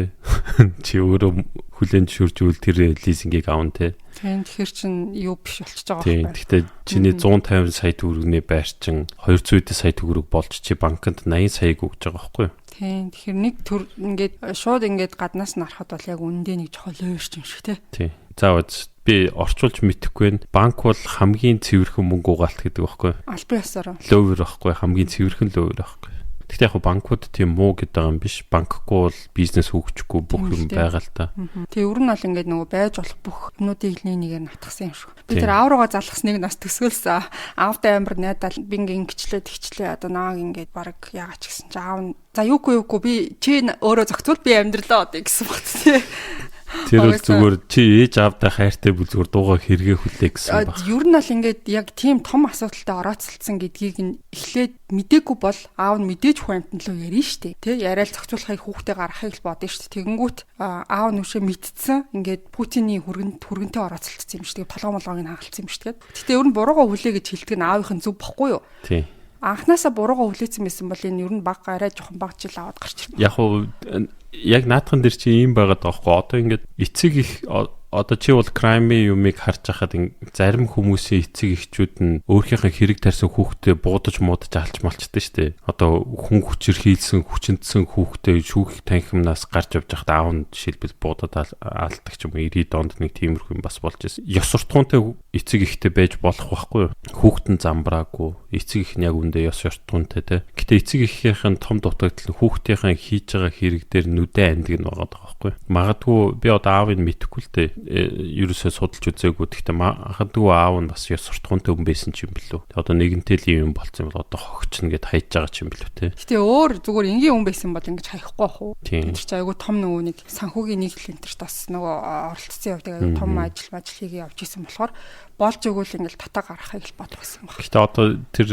Чи өөрөө хүлээн зөвшөөржүүл тэр лизингийг авна те. Тийм, тэгэхээр чин юу биш болчихж байгаа байхгүй. Гэхдээ чиний 150 сая төгрөгний байр чин 200 сая төгрөг болж чи банкнд 80 саяг өгч байгаа байхгүй юу? Тийм, тэгэхээр нэг төр ингээд шууд ингээд гаднаас нь харахад бол яг үнэндээ нэг чухал луурч юм шиг те. Тийм. За би орчуулж мэдэхгүй байна. Банк бол хамгийн цэвэрхэн мөнгө угаалт гэдэг байхгүй юу? Албан ёсоор. Лөөвөр байхгүй, хамгийн цэвэрхэн лөөвөр байхгүй. Гэхдээ яг банкуд тийм муу гэдэг юм биш. Банкгүй бол бизнес хөгжихгүй, бүх юм байгаа л та. Тэгээ ер нь бол ингээд нөгөө байж болох бүх юмнуудыг нэг нэгээр натгсан юм шиг. Би тэр аав руугаа залхасныг нас төсөөлсөн. Аавтай амар найдаал би ингээд ингэчлээ тэгчлээ одоо нааг ингээд баг яагач гэсэн чи аав нь за юугүй юугүй би чи өөрөө зохицуул би амьдралаа одоо гэсэн багт тий. Тэр бол зүгээр чи ээж аавдаа хайртай бол зүгээр дууга хэрэгээ хүлээ гэсэн баг. Ер нь бол ингээд яг тийм том асуудалтай орооцолдсон гэдгийг нь эхлээд мдээгүй бол аав нь мэдээж хүн амтан лөө ярина штэ. Тэ яриад зохицуулахыг хүүхдээ гаргахыг л бодно штэ. Тэгэнгүүт аав нь үшээ мэдтсэн ингээд Путиний хүргэнтэй орооцолдсон юм штэ. Толгой молгоог нь хагалцсан юм штэ. Гэтэ ер нь буруугаа хүлээ гэж хэлдэг нь аавынх нь зөв бохгүй юу? Тийм. Анхнаасаа буруугаа хүлээсэн байсан бол энэ ер нь баг арай жоохон баг жил аваад гарч ирнэ. Яг уу яг наадхан дээр чи ийм байгаад байгаа хгүй. Одоо ингээд эцэг их одоо чи бол crime-ийн юмыг харж байхад зарим хүмүүсийн эцэг эхчүүд нь өөрийнхөө хэрэг тарьсан хүүхдээ буудаж муудаж алж малчдаг шүү дээ. Одоо хүн хүчирхийлсэн, хүчинтсэн хүүхдээ шүүх танхимнаас гарч явж байхад аав нь жишээлбэл буудаад алдаг ч юм уу 90-ад онд нэг тиймэрхүү юм бас болж ирсэн. Ёс суртахуунтай Эцэг ихтэй байж болох байхгүй юу? Хүүхэд нь замбраагүй, эцэг их нь яг үндэ ёс ёртгонтой те. Гэтэ эцэг эхийнх нь том дутагдал нь хүүхдийнхээ хийж байгаа хэрэг дээр нүдэ амдаг нь байгаа байхгүй юу? Магадгүй би одоо аавыг мэдэхгүй л те. Ерөөсөө судалж үзээгүй. Гэтэ магадгүй аав нь бас ёс суртахуунтай хүн байсан ч юм билүү. Одоо нэгэнтэй л юм болцсон юм бол одоо хогчно гэд хайж байгаа ч юм билүү те. Гэтэ өөр зүгээр энгийн хүн байсан бол ингэж хаяхгүй бах уу? Тэр чинь айгүй том нөгөө нэг санхүүгийн нийтлэл энэ тэрт бас нөгөө оролцсон явдаг айгүй том ажил мажил хийгээ явж исэн болохоор болж өгвөл ингээл татаа гаргахыг л бодох байсан баг. Гэтэ одоо тэр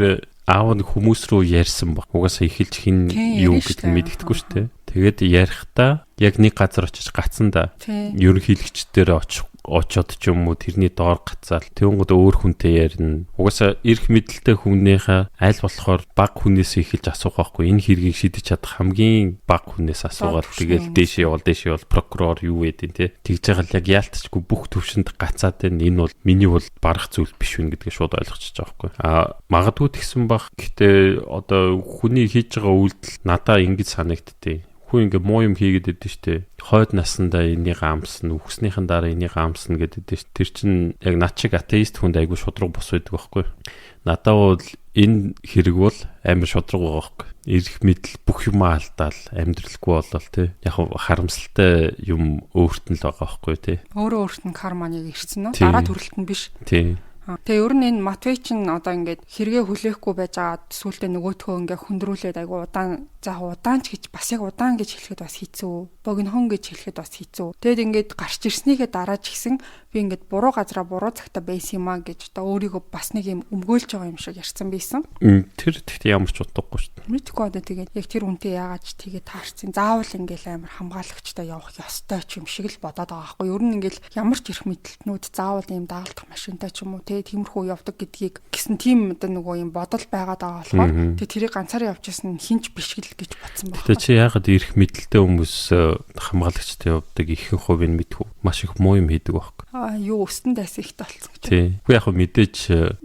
аав нь хүмүүс рүү ярьсан баг. Угаасаа эхэлж хин юу гэдэг нь мэддэхгүй шүү дээ. Тэгээд ярихдаа яг нэг газар очиж гацсан да. Ерөнхийлөгчдөр очих очоод ч юм уу тэрний доор гацаал тэгэнгүүт өөр хүнтэй ярина. Угаасаа эрх мэдэлтэй хүнийхээ аль болохоор баг хүнээс эхэлж асуух байхгүй. Энэ хэргийг шийдэж чадах хамгийн баг хүнээс асуугаад тэгэл дээшээ явал дээшээ явал прокурор юу гэдэг те. Тэгж байгаа л яг яалтчгүй бүх төвшөнд гацаад байна. Энэ бол миний бол барах зүйл биш вэ гэдгийг шууд ойлгочих жоох байхгүй. А магадгүй тэгсэн баг. Гэтэ одоо хүний хийж байгаа үйлдэл надаа ингэж санагдтыг. Хүн ингээ муу юм хийгээд идэв штэ. Хойд насандаа энийг амсна, үхснийхэн дараа энийг амсна гэдэг штэ. Тэр чинь яг над шиг атеист хүнд айгүй шудраг бус байдаг байхгүй. Надаа бол энэ хэрэг бол амар шудраг байгаа байхгүй. Ирэх мэдл бүх юмаа алдаал амьдралгүй болол тий. Яг харамсалтай юм өөрт нь л байгаа байхгүй тий. Өөрөө өөрт нь карманыг ирсэн үү? Дараа төрөлт нь биш. Тий. Тэгээ ер нь энэ Матвей чинь одоо ингээд хэрэгээ хүлээхгүй байж байгаа сүултээ нөгөөтхөө ингээ хүндрүүлээд айгу удаан за удаан ч гэж бас яг удаан гэж хэлэхэд бас хэцүү. Богинохон гэж хэлэхэд бас хэцүү. Тэгэд ингээд гарч ирснийхээ дараа ч гэсэн би ингээд буруу газараа буруу цагта байсан юм а гэж одоо өөрийгөө бас нэг юм өмгөөлж байгаа юм шиг ярьсан байсан. Тэр тэгтээ ямар ч утгагүй шүү дээ. Мэдгүй одоо тэгээд яг тэр үнтэй яагаад ч тэгээд таарсан. Заавал ингээл амар хамгаалагчтай явах ёстой ч юм шиг л бодоод байгаа байхгүй. Ер нь ингээл ямар ч эрх мэдэлтнүүд заавал ийм дагалдах машинтай ч юм уу те тиймэрхүү явдаг гэдгийг гэсэн тийм одоо нөгөө юм бодол байгаад байгаа болохоор тэгээ тэрийг ганцаараа явчихсан нь хинч биш гэл гэж бодсон байна. Тэгээ чи яагаад эрх мэдэлтэй хүмүүс хамгаалагчтай явдаг ихэнх хувийг мэдхүү маш их муу юм хийдэг байхгүй. Аа юу өстөн дайсан ихтэй болсон гэж. Тий. Үгүй яг мэдээж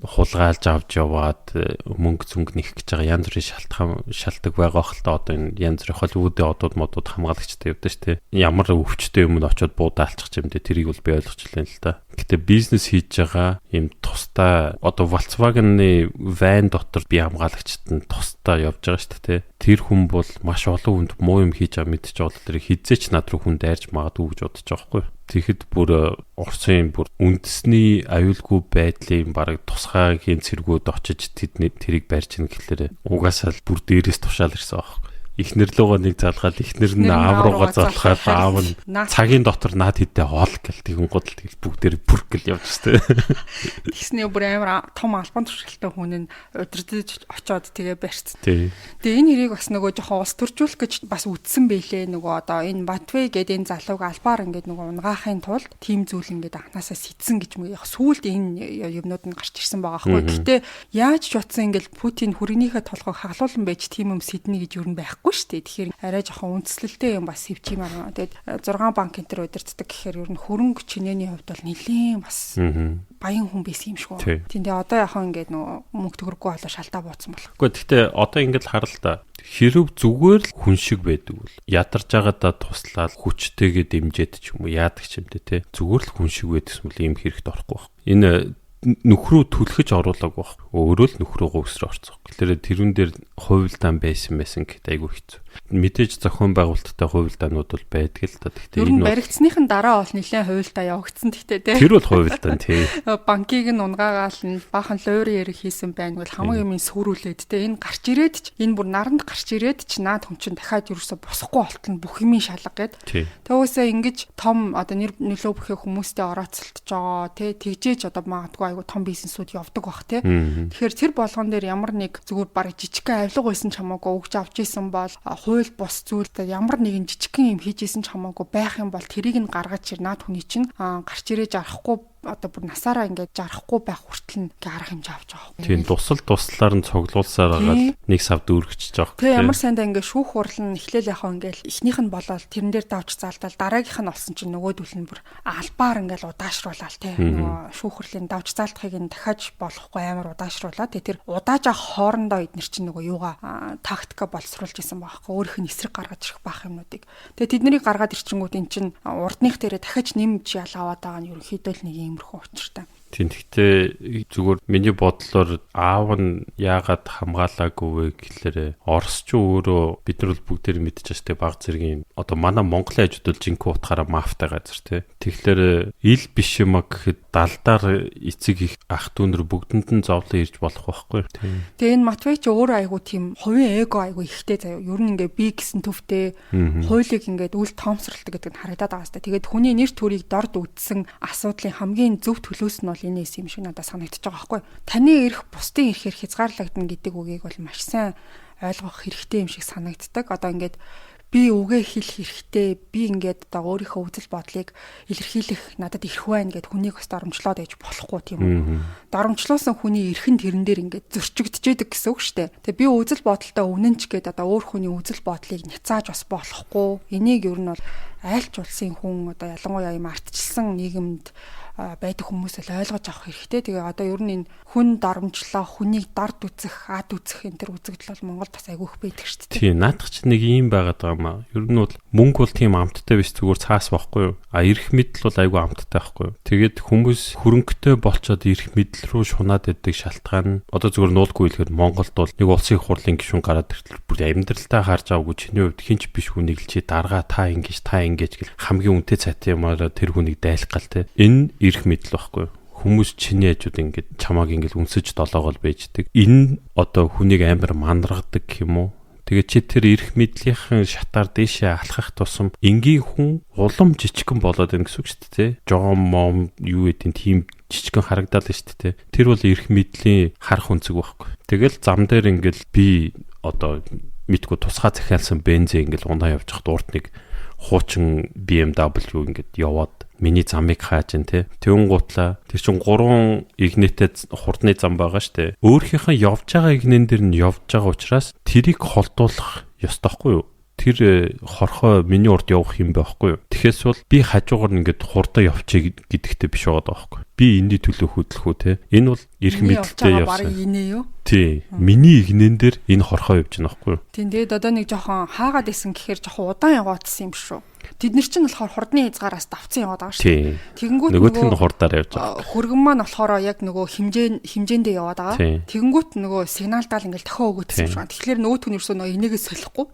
хулгайлж авч яваад мөнгө зөнгө нэх гэж байгаа янз бүрийн шалтгаан шалтгаан байгаа хэл та одоо энэ янз бүрийн Холливуудын одууд модууд хамгаалагчтай явдаг шүү дээ. Ямар өвчтэй юм очиод буудаалчих юм дээ тэрийг бол би ойлгочлаа л та. Гэтэ бизнес хийж байгаа юм тусдаа одоо Volkswagen-ы van дотор би хамгаалагчид нь тусдаа явж байгаа шүү дээ. Тэр хүн бол маш олон хүнд муу юм хийж байгаа мэдчихэж байгаа тэр хизээч над руу хүн дайрч магадгүй гэж бодож байгаа байхгүй. Тэгэхэд бүр Оросын бүр үндэсний аюулгүй байдлын бараг тусгайгийн цэргүүд очиж тэдний тэрийг барьж ийн гэхлээр угаасаа л бүр дээрээс тушаал ирсэн байхгүй. Эхнэр лугаа нэг залгаал эхнэр нь аав руугаа залхаал аав нь цагийн дотор наад хэдэ хоол гэл тэгэн гол тэгэл бүгдээр бүрх гэл явж штэ. Тэгснээ бүр амар том албан тушаалтай хүн нь удирдах очоод тэгээ барьцсан. Тэгээ энэ хэрийг бас нөгөө жоохон улс төржүүлэх гэж бас үтсэн бэлээ нөгөө одоо энэ Батвей гэдэг энэ залууг албаар ингээд нөгөө унгаахын тулд тийм зүйл ингээд анханасаа сэтсэн гэж мэг яг сүүлд энэ юмнууд нь гарч ирсэн байгаа хгүй. Гэтэ яаж ч утсан ингээд Путин хүргнийхээ толгойг хаглуулсан байж тийм юм сэднэ гэж юу байхгүй шүү дээ. Тэгэхээр арай жоохон үндслэлтэй юм бас хэвчимаар. Тэгээд 6 банк энэ төр удирддаг гэхээр ер нь хөрөнгө чинээний хувьд бол нэлийн бас баян хүн байсан юм шиг байна. Тийм тэгээ одоо яхан ингээд нөгөө мөнгө төгрөггүй болоо шалтаа бууцсан болох. Үгүй гэхдээ одоо ингээд л харал та. Хэрв зүгээр л хүн шиг байдаг бол ядарч байгаадаа туслаад хүчтэйгээ дэмжиж ч юм уу яадаг ч юм дээ те. Зүгээр л хүн шиг байдгсан бол ийм хэрэгт орохгүй байх. Энэ нөхрөө түлхэж оруулаагүй байх. Өөрөө л нөхрөөгөө өсрөө орцсон. Тэгэхээр тэрүүн дээр хувилдаан байсан гэхэд айгүй хэцүү. Мэдээж зохион байгуулалттай хувилдаанууд бол байдаг л та. Гэхдээ энэ баригдсныхын дараа бол нэлээд хувилдаа явагдсан гэхдээ тий. Тэр бол хувилдаан тий. Банкыг нь унгаагаал нь баахан луурын яриг хийсэн байна бол хамаг юмын сүрүүлээд тий. Энэ гарч ирээд ч энэ бүр наранд гарч ирээд ч наад хүн чинь дахиад ерөөсө босхгүй болтол нь бүх юмын шалга гээд. Тэгвээсээ ингэж том одоо нэр нөлөө бүхий хүмүүстэй орооцолтож байгаа тий. Тэгжээж одоо магадгүй айгу том бизнесүүд явдаг бах тий. Тэгэхээр тэр болгон дээр ямар нэг зүгээр бараг жижигхэн авилга байсан ч хамаагүй өгч авч исэн бол хууль бус зүйлд ямар нэгэн жижигхэн юм хийж исэн ч хамаагүй байх юм бол тэрийг нь гаргаж ир наад хүний чинь гарч ирээ жарахгүй одоо бүр насаараа ингээд жарахгүй байх хүртэл нь ингээ арга хэмжээ авч байгаа юм. Тийм тусал туслаар нь цуглуулсаар байгаа л нэг сав дүүргэчихэж байгаа. Тэгээ ямар сайндаа ингээ шүүх хурал нь эхлээл яхаа ингээл эхнийх нь болоод тэрэн дээр давж заалдаал дараагийнх нь олсон чинь нөгөөдөл нь бүр албаар ингээл удаашруулаад тий нөгөө шүүх хурлын давж заалдахыг нь дахиад болохгүй амар удаашруулаад тэгээ тэр удааж авах хоорондоо эднэр чинь нөгөө юугаа тактика боловсруулж исэн байгаа хгүй өөрийнх нь эсрэг гаргаж ирэх баах юмнуудыг. Тэгээ тэднийг гаргаад ирчингүүд эн чинь урдных дээрээ дахиж нэмж ял аваад байгаа нь ерөнхийдөө л нэг юм иймэрхүү учиртай. Тийм, гэхдээ зүгээр миний бодлоор аав нь яагаад хамгаалаагүй вэ гэхлээр Орос ч өөрөө бид нар бол бүгдээр мэдчихэж штэ баг зэргийн одоо манай Монголын хажууд бол жинхэнэ утгаараа мафтай газар тий. Тэгэхээр ил биш юм а гэхэд далдаар эцэг их ах дүү нар бүгдэнд нь зовлон ирж болох байхгүй. Тэгээ энэ Матвей ч өөрөө айгу тийм хувийн эго айгу ихтэй заяа. Ер нь ингээ би гэсэн төвтэй хуулийг ингээд үл тоомсролтой гэдэг нь харагдаад байгаа сте. Тэгээд хүний нэр төрийг дорд үтсэн асуудлын хамгийн зөв төлөөс нь бол энэ юм шиг надад санагдчихж байгаа байхгүй. Таны эрх бусдын эрхээр хязгаарлагдана гэдэг үгийг бол маш сайн ойлгох хэрэгтэй юм шиг санагддаг. Одоо ингээд би үгээ хэлэх хэрэгтэй, би ингээд одоо өөрийнхөө үзэл бодлыг илэрхийлэх надад эрх байна гэд хүнийг бас доромжлоод байж болохгүй тийм үү. Доромжлуулсан хүний эрх нь тэрэн дээр ингээд зөрчигдөж гэсэн үг шүү дээ. Тэгээ би үзэл бодолтой үнэн ч гээд одоо өөр хүний үзэл бодлыг няцааж бас болохгүй. Энийг ер нь бол айлч улсын хүн одоо ялангуяа юм ардчилсан нийгэмд байдаг хүмүүс л ойлгож авах хэрэгтэй. Тэгээ одоо ер нь энэ хүн доромжлоо, хүнийг дорд үзэх, ад үзэх энэ төр үзэгдэл бол Монголд бас айгүй их байдаг шүү дээ. Тийм, наадах чинь нэг юм байгаад байгаа юм аа. Ер нь бол мөнгө бол тийм амттай биш зүгээр цаас байхгүй юу? А эрх мэдэл бол айгүй амттай байхгүй юу? Тэгээд хүмүүс хөрөнгөтэй болцоод эрх мэдэл рүү шунаад байдаг шалтгаан нь одоо зүгээр нуулгүй хэлэхэд Монголд бол нэг улсын их хурлын гишүүн гараад иртэл бүр амьдралтаа харж аваагүй чиний хувьд хинч биш хүнийг л чи даргаа та ингэж та ингэж гэл хамгийн үнэтэй цайтай юмараа тэр хүнийг дайлах гал те. Энэ эрх мэдэл байхгүй юу? Хүмүүс чиний хажууд ингээд чамааг ингээд үнсэж долоогоол байждаг. Энэ одоо хүнийг амар манаргадаг юм уу? Тэгээ чи тэр эрх мэдлийнхэн шатаар дээшээ алхах тусам энгийн хүн улам жижигхэн болоод байна гэсэн үг шүү дээ. Жон мом юу гэдэг тийм жижигхэн харагдаад байна шүү дээ. Тэр бол эрх мэдлийн харах үнцэг байхгүй. Тэгэл зам дээр ингээл би одоо мэдгүй тусгай захиалсан бензин ингээл унаа явж хахад урд нэг хуучин BMW ингээд яваад миний замыг хааж ин тэ. Тэгүн гутлаа тэр чин 3 игнэтэй хурдны зам байгаа штэ. Өөрийнхөө явж байгаа игнэн дээр нь явж байгаа учраас тэрийг холдуулах ёстой хгүй юу? Тэр хорхой миний урд явах юм байхгүй юу? Тэгэхээс бол би хажуугаар ингээд хурдан явчих гэдэгтэй биш байгаа байхгүй. Би энэний төлөө хөдлөх үү те. Энэ бол эрх мэдэлтэй явсан. Бараг инээ юу? Тий. Миний игнэн дээр энэ хорхой явж байна байхгүй юу? Тийм. Тэгээд одоо нэг жоохон хаагаад исэн гэхээр жоохон удаан яваадсан юм шүү. Тэд нар чинь болохоор хурдны хязгаараас давцсан яваад байгаа шүү дээ. Тэгэнгүүт нөгөөх нь хурдаар явж байгаа. Хөргөн маань болохоор яг нөгөө хэмжээндээ яваад байгаа. Тэгэнгүүт нөгөө сигналдаал ингээл тохио өгөөдсөн юм шиг. Тэгэхээр нөгөөх нь ерөөсөө нөгөө энийгээ солихгүй.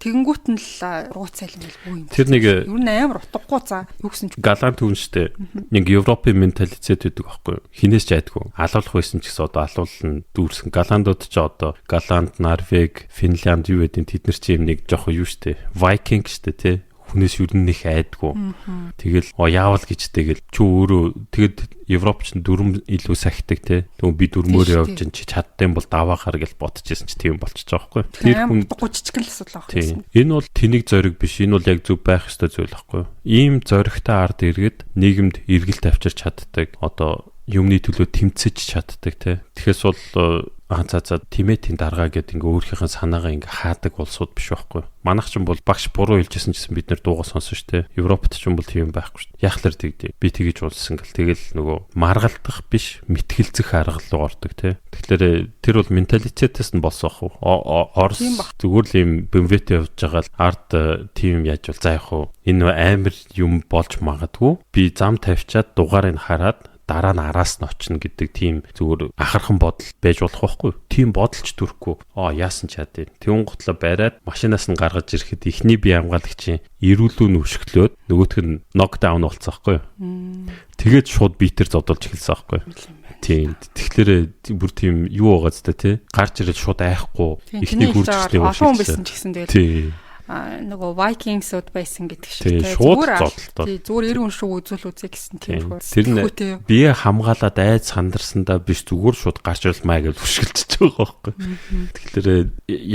Тэгэнгүүт нь л рууцайл ингээл бүү юм. Тэр нэг ер нь амар утгагүй за юу гэсэн ч Галант хүн штэ. Нэг Европын менталитет гэдэг байхгүй юу? Хинээс ч айдгүй. Алуулах байсан ч гэсэн одоо алуулна дүүрсэн. Галандууд ч одоо Галанд, Норвег, Финлянд юу гэдэг тэд нар чи юм нэг жоохон юу штэ. Вайкинг штэ тий. Хүнээс ер нь их айдгүй. Тэгэл яавал гэж тэгэл чи өөрөө тэгэд Европ ч дүрм илүү сахидаг те. Тэгвэл би дүрмөөр явж ин чи чаддсан бол даваахаар гэж бодчихсон чи тийм болчихж байгаа байхгүй. Тэр хүн жижигхэн л асуудал байхгүй. Энэ бол тэнэг зориг биш. Энэ бол яг зөв байх ёстой зүйл байхгүй. Ийм зоригтой ард иргэд нийгэмд эргэлт авчирч чаддаг. Одоо юмны төлөө тэмцэж чаддаг те. Тэгэхээс бол за тимэтийн даргаа гэдэг ингээ өөрийнхөө санаагаа ингээ хаадаг улсууд биш байхгүй. Манайх ч бол багш буруу хэлжсэн гэсэн бид нэр дуугаа сонсон шүү дээ. Европт ч юм бол тийм байхгүй шүү дээ. Яхлаар тэгдэ. Би тэгэж улсан гэл тэгэл нөгөө маргалдах биш мэтгэлцэх арга руу ордог те. Тэгэхээр тэр бол менталитетээс нь болсон ах уу. Орос зүгээр л юм BMW-тэй явж байгаа л ард тийм яаж бол за яах вэ? Энэ амар юм болж магадгүй. Би зам тавьчаад дугаарыг хараад дараа нь араас нь очно гэдэг тийм зүгээр ахархан бодол байж болох байхгүй. Тийм бодолч төрөхгүй. Яасан ч яа дээ. Тэгүн гутлаа бариад машинаас нь гаргаж ирэхэд эхний бие хамгаалагчийн эрүүлүү нь өшгөлөөд нөгөөх нь нокдаун болцсон байхгүй. Тэгээд шууд битэр зодолж эхэлсэн байхгүй. Тийм. Тэгэхээр бүр тийм юу байгаа зү тэ. Гарч ирэл шууд айхгүй. Эхний хурж ирсэн олон хүн байсан ч гэсэн тэгэл нөгөө Vikings-ууд байсан гэдэг шиг тийм шууд зодолтоо. Тийм зүгээр эргэн шүү үзүүл үзье гэсэн тийм хөө. Тэр нь бие хамгаалаад айд сандарсандаа биш зүгээр шууд гарч ирэл маа гэж өшгөлдөж байгаа байхгүй. Тэгэхээр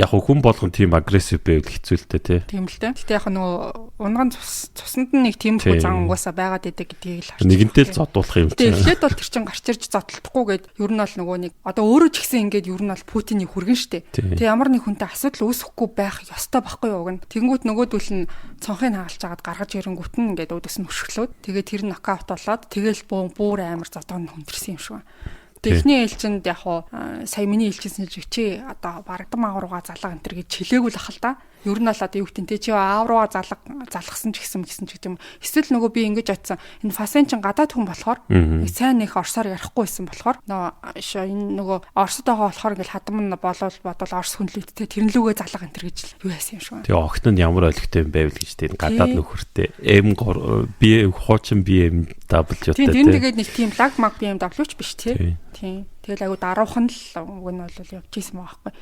яг хүн болгон тийм агрессив байвал хэцүү л дээ тий. Тийм л дээ. Гэтэ яг нөгөө унган цуснд нь нэг тийм хүү зан угаасаа байгаад идэг гэдгийг л харж. Нэгэнтэй л зодуулах юм чинь. Тэгэхээр эхлээд бол тэр чин гарч ирж зодтолдохгүй гэд ер нь бол нөгөө нэг одоо өөрөө ч гэсэн ингээд ер нь бол Путиний хүргэн штэ. Тэг ямар нэг хүнтэй асуудал үүсэхгүй байх ёстой байхгүй юу уг нь. Тэгэнгүүт нөгөөдөл нь цонхыг хагалж агаад гаргаж ирэнгүүт нь ингээд өөдөөс нь өшөглөөд тэгээ тэр нь нокаут болоод тэгэл бүүр амар зодоо нь хүндэрсэн юм шиг байна. Тэгээ эхний ээлжинд яг хуу сая миний хэлчихсэн чи чи одоо барагдан агуу руугаа залгаа энэ төр гэж хэлээгүй л ах л да. Ер нь бол одоо юу гэдэг те чи аав руугаа залгасан ч гэсэн гэсэн ч гэдэг юм. Эсвэл нөгөө би ингэж атсан. Энэ Фасен чин гадаад хүн болохоор сайн нэг орсоор ярихгүй байсан болохоор нөгөө энэ нөгөө Оросд байгаа болохоор ингээл хадам нь болол бодол Орос хүнлэгдтэй тэрэн лүүгээ залга энэ төр гэж юу яасан юм шиг байна. Тэгээ огт нь ямар ойлгохтой юм байвал гэж тийм гадаад нөхөртэй M3 B хуучин BMW-тай тийм. Тэр тэгээд нэг тийм лаг маг BMW ч биш тий. Тийм. Тэгэл айгу даруухан л уг нь бол явж исэн байгаа байхгүй.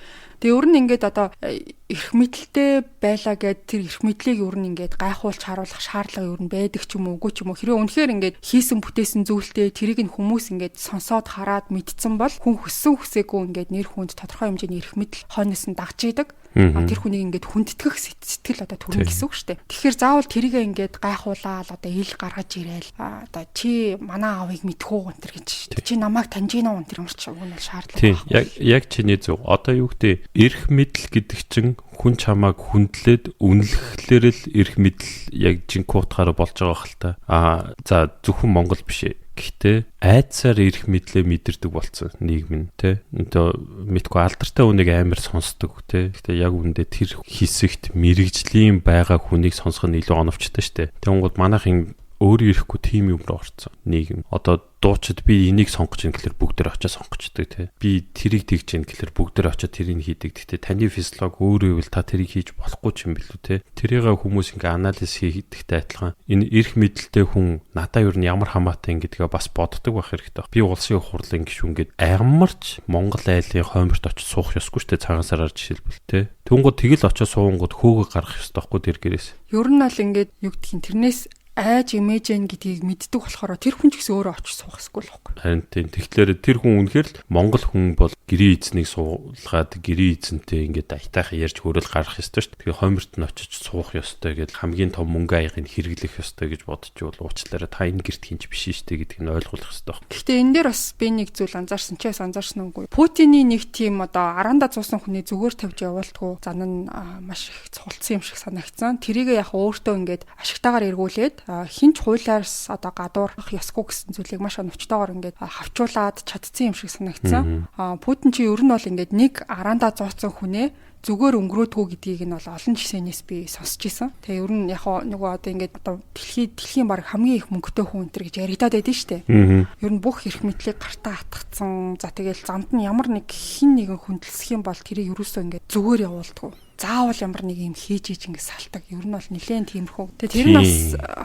Тэгээ ер нь ингээд одоо эрх мэдэлтэй байлаа гэд тэр эрх мэдлийг ер нь ингээд гайхуулж харуулах шаардлага ер нь байдаг ч юм уу үгүй ч юм уу. Хэрвээ үнэхээр ингээд хийсэн бүтээсэн зүйлтэй тэрийг нь хүмүүс ингээд сонсоод хараад мэдсэн бол хүн хүссэн хүсээгүй ингээд нэр хүнд тодорхой хэмжээний эрх мэдэл хойноос нь дагж идэг. Тэр хүнийг ингээд хүндэтгэх сэтгэл одоо төрнө гэсэн үг шүү дээ. Тэгэхээр заавал тэрийгээ ингээд гайхуулаад одоо ил гаргаж ирээл одоо чи манай аавыг мэдэх үү энэ төр гэж чи намайг таньж гин үү энэ төр ямар ч уг нь бол шаардлага байхгүй. Яг чиний зөв. Одоо юу гэдэг эрх мэдэл гэдэг чинь хүн чамааг хүндлээд үнэлэхлээр л эрх мэдэл яг жинхэнэ утгаараа болж байгаа хэл та. Аа за зөвхөн Монгол биш ээ. Гэхдээ айдсаар эрх мэдлээ мэдэрдэг болсон нийгэм нь тэ. Одоо мэдгүй алдартай хүнийг амар сонсдог тэ. Гэхдээ яг үүндээ тэр хэсэгт мэрэгжлийн байгаа хүнийг сонсох нь илүү оновчтой штэ. Тэнгууд манайхын өөрөө ирэхгүй тим юм руу орцсон нийгэм. Одоо дуучид би энийг сонгож ийн гэхэлэр бүгдээр очиж сонгочдөг тий. Би тэрийг тэгж ийн гэхэлэр бүгдээр очиж тэрийг хийдэг. Гэхдээ таны физиолог өөрөө ивэл та тэрийг хийж болохгүй ч юм билүү тий. Тэрийг хүмүүс ингээ анализ хийхдээ адилхан энэ эрх мэдэлтэй хүн надаа юу н ямар хамаатай юм гэдгээ бас боддог байх хэрэгтэй. Би улсын хурлын гишүүн гээд амарч Монгол айлын хойморт очиж суух ёсгүй шүү дээ цагаан сараар жишээлбэл тий. Тэнгууд тэгэл очиж суунгууд хөөгө гаргах ёстой байхгүй тэр гэрээс. Ер нь бол ингээд юу гэдгийг тэрнээс айж имэжэн гэдгийг мэддэг болохоор тэр хүн ч гэсэн өөрөө очиж суух ёсгүй л байхгүй. Харин тийм. Тэгэхээр тэр хүн үнэхээр л Монгол хүн бол гэрийн эзнийг суулгаад гэрийн эзэнтэй ингээд аятайхан ярьж хөрөл гаргах ёстой шүү дээ. Тэгээ хойморт нь очиж суух ёстой гэдэл хамгийн том мөнгө аягийг хэрэглэх ёстой гэж бодчихвол уучлаарай та энэ гэрт хинч биш шүү дээ гэдгийг нь ойлгох ёстой. Гэхдээ энэ дээр бас би нэг зүйл анзаарсан чи бас анзаарсан үгүй. Путиний нэг тийм одоо аранда зуусан хүний зүгээр тавьж явуулдгүү зан нь маш их цугулсан юм шиг санагдсан. Тэрийг яг өөртөө ингээд ашигтайгаар эргүүлээд хинч хуулиас одоо гадуурхах ёсгүй гэсэн зүйлийг маш оновчтойгоор ингээд хавчуулад чадсан юм шиг санагдсан. Путин чи ер нь бол ингээд нэг арандаа зууцсан хүнээ зүгээр өнгөрөөдгөө гэдгийг нь бол олон жишээнээс би сонсч исэн. Тэгээ ер нь яг нөгөө одоо ингээд одоо дэлхийн баг хамгийн их мөнгөтэй хүн энэ төр гэж яригадаад байдэн штэ. Ер нь бүх эрх мэдлийг гартаа атгацсан. За тэгэл замд нь ямар нэг хин нэгэн хүндэлсэх юм бол тэрийг ерөөсөө ингээд зүгээр явуулдгүү. Заавал ямар нэг юм хийж ийж ингээд салтаг. Ер нь бол нэлээд тиймэрхүү. Тэгээ тэр нь бас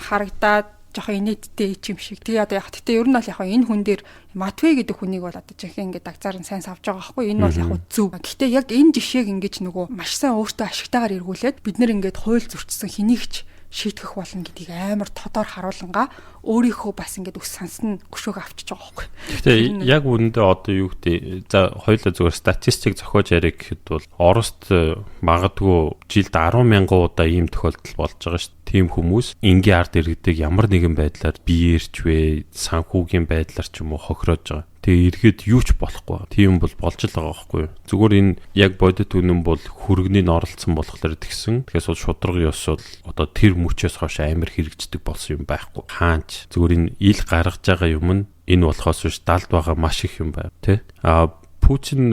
харагдаад жоохон инээдтэй ч юм шиг. Тэгээ одоо яг гэтээ ер нь бол яг энэ хүн дээр Матвей гэдэг хүнийг бол одоо жинхэнэ ингээд дагцаар нь сайн савж байгаа байхгүй. Энэ бол яг зөв. Гэтээ яг энэ жишээг ингэж нөгөө маш сайн өөртөө ашигтайгаар эргүүлээд бид нэр ингээд хууль зөрчсөн хэнийг ч шийтгэх болно гэдгийг амар тодор харуулнгаа өөрийнхөө бас ингээд ус сансан хөшөөгөө авчиж байгаа байхгүй. Гэхдээ яг үүндээ одоо юу гэдэг за хоёулаа зүгээр статистик зохиож ярих гэхэд бол Орост магадгүй жилд 10,000 удаа ийм тохиолдол болж байгаа шүү дээ. Тийм хүмүүс энгийн ард иргэдэг ямар нэгэн байдлаар биеэрч вэ, санхүүгийн байдлаар ч юм уу хохироож байгаа. Тэгээ эргээд юу ч болохгүй. Тийм бол болж л байгаа байхгүй юу. Зүгээр энэ яг бодит үнэн бол хүргэний нь оролцсон болохоор тэгсэн. Тэгэхээр бол шудраг ёс бол одоо тэр мөчөөс хойш амар хэрэгждэг болсон юм байхгүй. Хаанч зүгээр энэ ил гаргаж байгаа юм нь энэ болохоос биш далд байгаа маш их юм байна тий. А Путин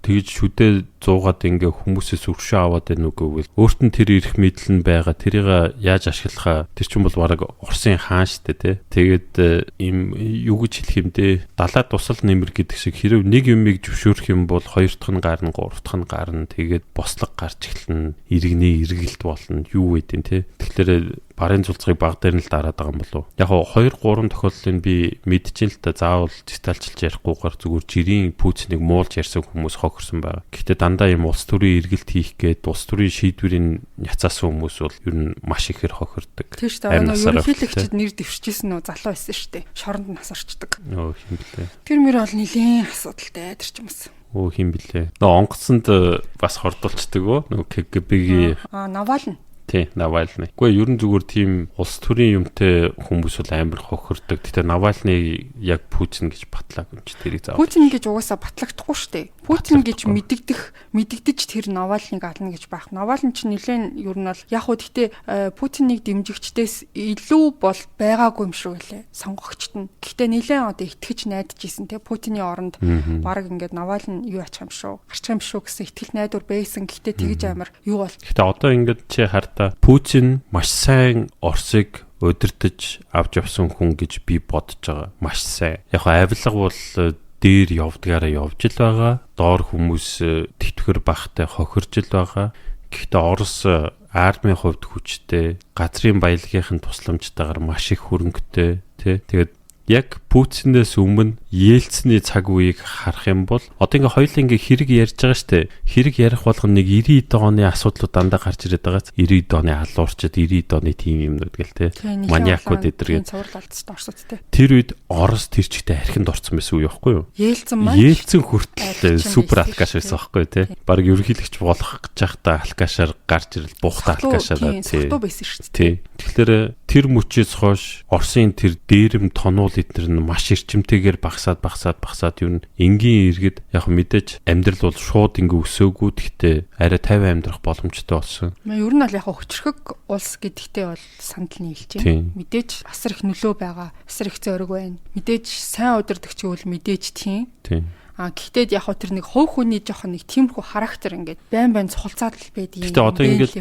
тэгж шүдээ зуугаад ингээ хүмүүсээс өршөө аваад байна уу гэвэл өөрт нь тэр эрх мэдэл нь байгаа тэрийг яаж ашиглахаа тэр чинь бол бараг Оросын хаан штэ тий. Тэгээд им юу гэж хэлэх юм дээ далаа тусал нэмэр гэдэг шиг хэрв нэг юмыг зөвшөөрөх юм бол хоёр дахь нь гарна, гурав дахь нь гарна. Тэгээд бослог гарч эхэлнэ, иргэний эргэлт болно. Юу гэдэг тий. Тэгэхээр барын зулцгыг баг дээр нь л дараад байгаа юм болов уу? Яг 2 3 тохиолдлыг би мэдчихээн л та заавал детальчилж ярихгүйгээр зүгээр жирийн пүүцнийг муулж ярьсан хүмүүс хохирсон байгаа. Гэхдээ дандаа юм улс төрийн эргэлт хийх гээд улс төрийн шийдвэрийг няцаасан хүмүүс бол ер нь маш ихээр хохирдог. Тийм шүү дээ. Ерөнхийлөгчд нэр дэвшижсэн нөө залуу байсан шүү дээ. Шоронд нас орчдөг. Өө хин блэ. Тэр мөр бол нэлээд асуудалтай тэр ч юм уу. Өө хин блэ. Нөө онгоцонд бас хордуулцдаг өө. Нөгөө КГБ-гийн Навалны. Тий, Навальны. Гэхдээ ер нь зүгээр тийм улс төрийн юмтай хүмүүс бол амар хохирдог. Гэтэ Навальны яг Путин гэж батлаагүй юм чи тэрийг заавал. Путин гэж угаасаа батлагдахгүй шүү дээ. Путин гэж мэдэгдэж тэр Навальныг ална гэж байх. Навальны чинь нэлээд ер нь бол яг хуу гэтэ Путинийг дэмжигчдээс илүү бол байгаагүй юм шиг үлээ. Сонгогчд нь. Гэтэ нэлээд одоо итгэж найдаж исэн те Путины оронд баг ингээд Навальны юу ачих юм шүү. Гарчих юм шүү гэсэн итгэл найдвар байсан. Гэтэ тэгж амар юу бол. Гэтэ одоо ингээд чи хар Путин маш сайн Оросыг удирдах авч явсан хүн гэж би бодож байгаа. Маш сайн. Яг авилга бол дээр явдгаараа явж л байгаа. Доор хүмүүс тэтгэр бахтай хохирж л байгаа. Гэхдээ Орос армийн хувьд хүчтэй, газрын баялагын тусламжтайгаар маш их хөрөнгөтэй, тий. Тэгээд яг Путинээс өмнө Ельцний цаг үеийг харах юм бол одоо ингээ хоёул ингээ хэрэг ярьж байгаа штэ. Хэрэг ярих болгоно нэг 90 оны асуудлууд дандаа гарч ирээд байгаа. 90 оны алуурчид, 90 оны тим юмнууд гэл те. Маниакууд эдэр гээд цуврал алдсан Оросд те. Тэр үед Орос тэр чигтээ архинд орсон байсан үе байхгүй юу? Ельцин маань Ельцин хүртэл супер алкаш байсан байхгүй те. Бараг ерөнхийлөгч болох гэж байхдаа алкашаар гарч ирэл буухта алкашаараа тий. Байсан шүү дээ. Тэгэхээр тэр мөчөөс хойш Оросын тэр дээрэм тонуул эднэр нь маш эрчимтэйгээр багасаад ер нь энгийн иргэд яг мэдээж амьдрал бол шууд ингээ өсөөгүй, гэхдээ арай 50 амьдрах боломжтой болсон. Ер нь бол яг хүчрхэг улс гэдэгтээ бол санал нийлж байна. Мэдээж асар их нөлөө байгаа, асар их зориг байна. Мэдээж сайн удирдагч гэвэл мэдээж тийм. А гэхдээ яг хөө тэр нэг хувь хүний жоохон нэг тиймэрхүү характер ингээд байн цухалцаад л байдаг юм. Гэтэ одоо ингээд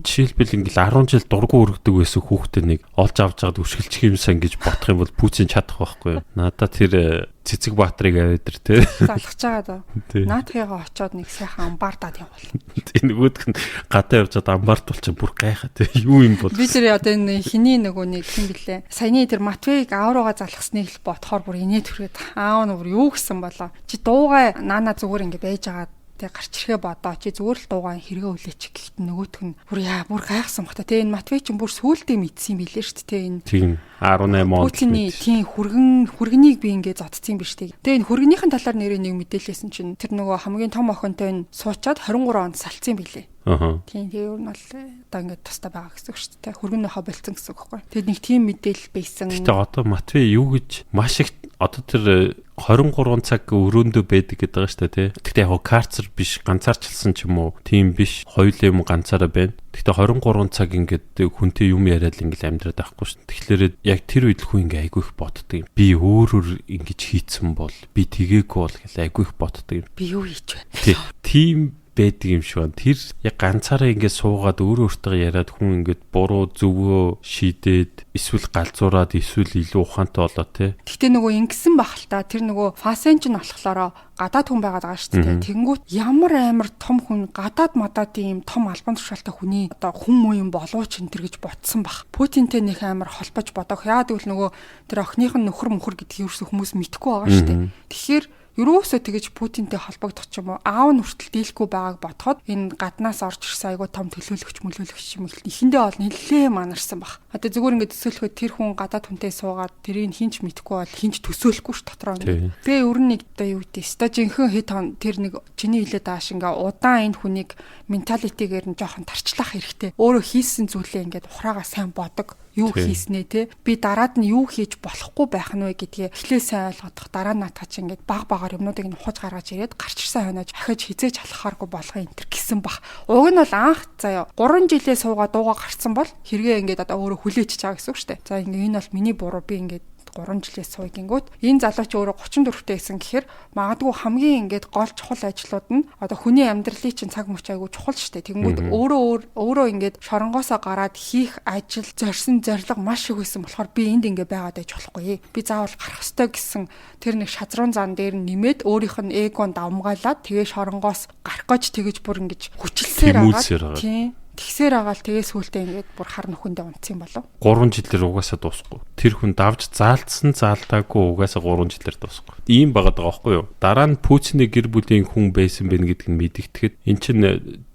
жишээлбэл ингээд 10 жил дургу өргөдөг байсан хүүхдээ нэг олж авч жаад өшгөлчих юмсан гэж бодох юм бол Путин чадах байхгүй юу? Надаа тэр Цэцэг Баатрыг аваад ир те. Залгаж байгаа даа. Наадхыгаа очоод нэг сайхан амбаардаад явуул. Тийм нөгөөх нь гадаа явж чад амбард болчих бүр гайхаа те. Юу юм бол. Би тэр одоо энэ хиний нөгөө нэг хин блэ. Саяны тэр Матвейг аав руугаа залгасныг л бодохоор бүр инээ төрөөд аав нь бүр юу гэсэн болоо. Чи дуугай наана зүгээр ингэ байж байгаа тэг гарч ирэхэ бодоо чи зүгээр л дуугаан хэрэгээ үлээч гэхэд нөгөөх нь бүр яа бүр гайхсан бах та. Тэ энэ Матвей чинь бүр сүултээ мэдсэн юм билээ шүү дээ. Энэ тийм 18 он Путиний тийм хүргэнийг би ингээ зодцсон юм биш үү. Тэгээ энэ хүргэнийхэн талаар нэрээ нэг мэдээлээсэн чинь тэр нөгөө хамгийн том охинтой нь суучаад 23 онд салцсан юм билээ. Тийм тэгээ ер нь бол одоо ингээд тустай байгаа гэсэн үг шүү дээ. Хүргэнийхөө болцсон гэсэн үг байхгүй. Тэгээд нэг тийм мэдээлэл байсан. Гэтэ одоо Матвей юу гэж маш их одоо тэр 23 цаг өрөөндөө байдаг гэдэг байгаа шүү дээ тий. Гэхдээ яг карцер биш, ганцаарчилсан ч юм уу, тийм биш. Хоёулаа юм ганцаараа байна. Гэхдээ 23 цаг ингээд хүнтэй юм яриад л ингээд амьдраад байхгүй шүү. Тэгэхээр яг тэр үед л хүн ингээд айгүй их боддог юм. Би өөрөөр ингэж хийцэн бол, би тэгээгүй бол гэл айгүй их боддог юм. Би юу хийж байна? Тийм байдаг юм шиг байна. Тэр яг ганцаараа ингээд суугаад өөрөө өөртөө яриад хүн ингээд буруу зөвгөө шийдээд эсвэл галзуураад эсвэл илүү ухаантай болоо тий. Гэтэ нөгөө ингэсэн бах л та. Тэр нөгөө фасен ч нь болохлоороо гадаад хүн байгаад байгаа шүү дээ. Тэнгүүт ямар амар том хүн гадаад мадаад ийм том албан тушаалтай хүний одоо хүн муу юм болов ч энэ төр гэж ботсон бах. Путинтэй нэг амар холбож бодох. Яа гэвэл нөгөө тэр охиных нь нөхөр мөхөр гэдгийг ерөөсөө хүмүүс мэдэхгүй байгаа шүү дээ. Тэгэхээр ерөөсөө тэгэж Путинтэй холбогдох ч юм уу аав нь хүртэл дийлэхгүй байгааг бодоход энэ гаднаас орж ирсэн айгүй том төлөөлөгч мөлөөлөгч юм эхэндээ бол нэлээ манарсан баг. Одоо зүгээр ингээд төсөөлөхөд тэр хүн гадаад хүнтэй суугаад тэрийг хинч мэдэхгүй бол хинч төсөөлөхгүй ш дотроо. Тэгээ ер нь нэг одоо юу гэдэг өстой жинхэнэ хэд хон тэр нэг чиний хэлээд байгаа шиг ингээ удаан энэ хүнийг менталитигээр нь жоохон тарчлах хэрэгтэй. Өөрөө хийсэн зүйлээ ингээд ухраага сайн бодог. Юу хийснээ те би дараад нь юу хийж болохгүй байх нь вэ гэдгээ эхлээ сайн ойлгох дараа наатаа чи ингээд баг багаар юмнуудыг нь ухаж гаргаж ирээд гарч ирсэн хойноож ахиж хизээж алхахааргүй болох энэ төр гэсэн бах. Уг нь бол анх заяа 3 жилээ суугаа дууга гарцсан бол хэрэгээ ингээд одоо өөрөө хүлээчихэж байгаа гэсэн үг шүү дээ. За ингээд энэ бол миний буруу би ингээд 3 жилээс сууя гингүүт энэ залуу чи өөрөө 34-тэй байсан гэхээр магадгүй хамгийн ингээд гол чухал ажлууд нь одоо хүний амьдралын чинь цаг мөч айгүй чухал шүү дээ. Тэгэнгүүт өөрөө ингээд шоронгоосоо гараад хийх ажил зорьсон зорилго маш их байсан болохоор би энд ингээд байгаад байж болохгүй. Би заавал гарах ёстой гэсэн тэр нэг шазрун зан дээр нэмээд өөрийнх нь эгонд давмгаалаад тэгээ шоронгоос гарах гэж тэгэж бүр ингэж хүчилсээр байгаа. Тийм. Тэгсээр агаал тэгээ сүултээ ингээд бүр хар нөхөндөө унтсан болов. 3 жилээр угаасаа дуусахгүй. Тэр хүн давж заалдсан заалдаагүй угаасаа 3 жилээр дуусахгүй. Ийм байгаад байгаа байхгүй юу? Дараа нь Путиний гэр бүлийн хүн байсан бэ гэдг нь мэдэгдэхэд эн чинь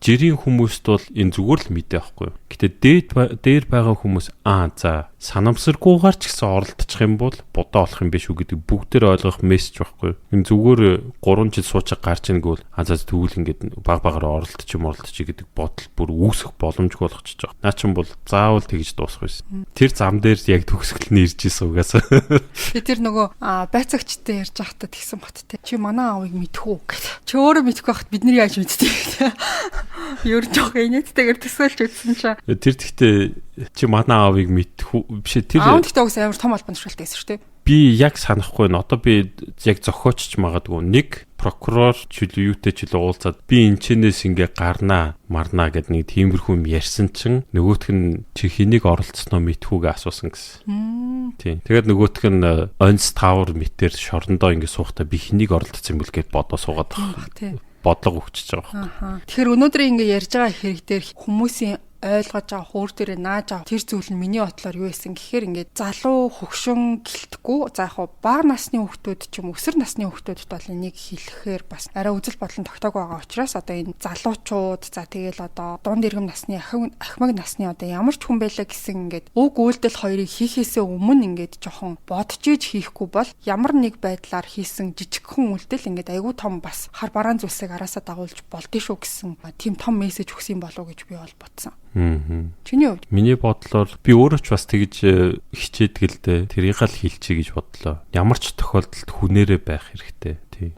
жирийн хүмүүст бол энэ зүгээр л мэдээ байхгүй юу? Гэтэ дээр байгаа хүмүүс аа за Санамсаргүйгээр ч гэсэн оролдчих юм бол будаа болох юм биш үү гэдэг бүгдээр ойлгох мессеж байхгүй. Энэ зүгээр 3 жил суучаа гарч ийн гэвэл а за тэгвэл ингээд баг багаар оролдчих юм оролдчих гэдэг бодол бүр үүсэх боломжгүй болгочихж байгаа. Наа чин бол заавал тэгж дуусах байсан. Тэр зам дээр яг төгсгөл нь ирж исэн угаасаа. Би тэр нөгөө байцаагчтай ярьж байхдаа тэгсэн бат те. Чи манай аавыг мэдэх үү гэд. Чи өөрөө мэдэх байхад бид нар яаж мэддэг те. Ер нь жоох инээдтэйгээр төсөөлж үзсэн чинь. Тэр тэгтээ чи манай аавыг мэдэх үү биш тэр аав тэгтээ угсаа амар том албан тушаалтай байсан шүү дээ. Би яг санахгүй байна. Одоо би яг зохиочч магадгүй нэг прокурор ч үл юутэй ч үл уулзаад би энчнээс ингээ гарнаа марнаа гэд нэг тиймэрхүү юм ярьсан чинь нөгөөх нь чи хэнийг оролцсноо мэдхүүгээ асуусан гэсэн. Тийм. Тэгээд нөгөөх нь онц тавар мэтэр шорондоо ингээ суухтаа би хэнийг оролцсон юм бэл гэд бодоо суугаад байгаа. Бодлого өгчөж байгаа байхгүй. Тэгэхээр өнөөдөр ингээ ярьж байгаа хэрэг дээр хүмүүсийн ойлгож байгаа хөөр дээрээ нааж байгаа тэр зүйл нь миний бодлоор юу байсан гэхээр ингээд залуу хөгшин гэлтгүү за яг хуу бага насны хүүхдүүд ч юм өсвөр насны хүүхдүүдэд бол энийг хэлэхээр бас арай үзэл бодлон тогтоог байгаа учраас одоо энэ залуучууд за тэгэл одоо дунд иргэм насны ахмаг насны одоо ямар ч хүн байлаа гэсэн ингээд уг үйлдэл хоёрыг хийхээсээ өмнө ингээд жоохон бодож иж хийхгүй бол ямар нэг байдлаар хийсэн жижигхэн үйлдэл ингээд айгүй том бас хар бараан зүйлсийг араасаа дагуулж болдсон шүү гэсэн тийм том мессеж өгсөн болов уу гэж би бол бодсон. Чиний хувьд? Миний бодлоор би өөрөө ч бас тэгж хичээдэг л дээ. Тэрийг л хэлчихье гэж бодлоо. Ямар ч тохиолдолд хүнээрээ байх хэрэгтэй. Тий.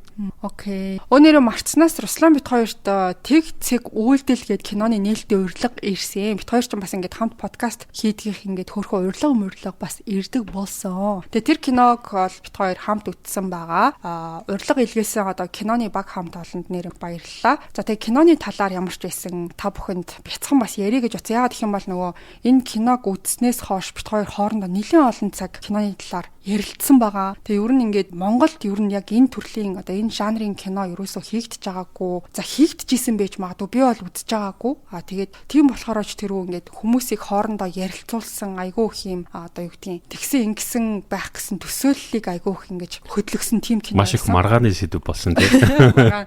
Окей. Өнөөдөр марцнаас Руслан бит хоёрт тэг цэг үйлдэл гээд киноны нээлттэй урилга ирсэн. Бит хоёр ч бас ингээд хамт подкаст хийдгийх ингээд хөөрхөн урилга мурилга бас ирдэг болсон. Тэгээ тэр киног бол бит хоёр хамт үзсэн байгаа. Урилга илгээсэн одоо киноны баг хамт олонд нэр баярлалаа. За тэгээ киноны талаар ямар ч байсан та бүхэнд бяцхан бас ярих гэж бодсон. Яагаад гэх юм бол нөгөө энэ киног үзснээс хойш бит хоёр хоорондоо нэлээд олон цаг киноны талаар ярилцсан байгаа. Тэгээ ер нь ингээд Монголд ер нь яг энэ төрлийн одоо энэ жанрын кино ерөөсөө хийгдэж байгаагүй. За хийгдчихсэн байж магадгүй би бол үзэж байгаагүй. А тэгээд тийм болохоор ч тэрүү ингээд хүмүүсийг хоорондоо ярилцуулсан айгүй их юм одоо юу гэдгийг тэгсэн ингэсэн байх гэсэн төсөөллийг айгүй их ингэж хөдлөгсөн тийм кино. Маш их маргааны сэдв болсон тийм.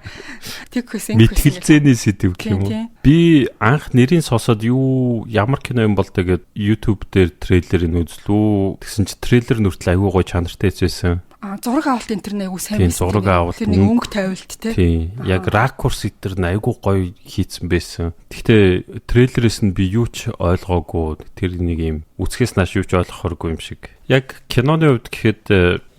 Тэг хөсөн мэтгэлцээний сэдв гэх юм уу? Би анх нэрийг сонсоод юу ямар кино юм бол тэгээд YouTube дээр трейлерыг үзлүү. Тэгсэн чи трейлер нь хүртэл айгүй гоё чанартай байсан. Зураг авалт энэ төр айгүй сайн байсан. Зураг авалт тэр нэг өнгө тавилт тий. Тийм. Яг ракурс энэ төр айгүй гоё хийцэн байсан. Гэхдээ трейлерээс нь би юу ч ойлгоогүй. Тэр нэг юм үцгээс нааш юу ч ойлгохоргүй юм шиг. Яг киноны хувьд гэхэд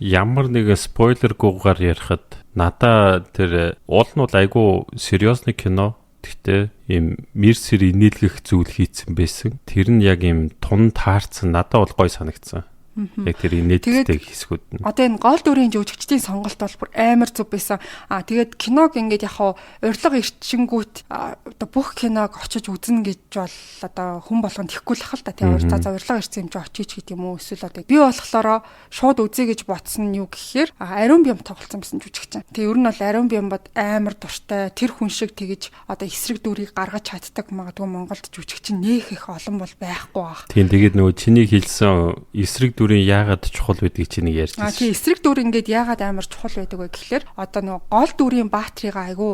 ямар нэгэн спойлергүйгээр ярихад надаа тэр уул нь бол айгүй сериосны кино. Гэхдээ ийм мэр сэр инээлгэх зүйл хийцэн байсан. Тэр нь яг ийм тун таарсан надад бол гоё санагдсан. Яг тэр инээдтэй хэсгүүд нь. Одоо энэ гол дүрийн жүжигчдийн сонголт бол бүр амар зүг байсан. Тэгээд киног ингээд яг хаа урилга ирчингүүт одоо бүх киног очиж үзнэ гэж бол одоо хүн болгонд тэхгүй л хал та тийм за урилга ирсэн юм чи очиж гэдэг юм уу эсвэл одоо би болохоор шууд үзье гэж бодсон нь юу гэхээр Ариун Бям тоглолцсон байсан жүжигчин. Тэгээ ер нь бол Ариун Бямбад амар дуртай тэр хүн шиг тэгэж одоо эсрэг дүрийг гаргаж чаддаг магадгүй Монголд жүжигчин нөх их олон бол байхгүй бах. Тийм тэгээд нөгөө чиний хэлсэн эсрэг дүрийн яагаад чухал байдгийг чи нэг ярьж байсан. Тийм эсрэг дүр ингээд яагаад амар чухал байдаг вэ гэхлээр одоо нөгөө гол дүрийн баатрыгаа айгүй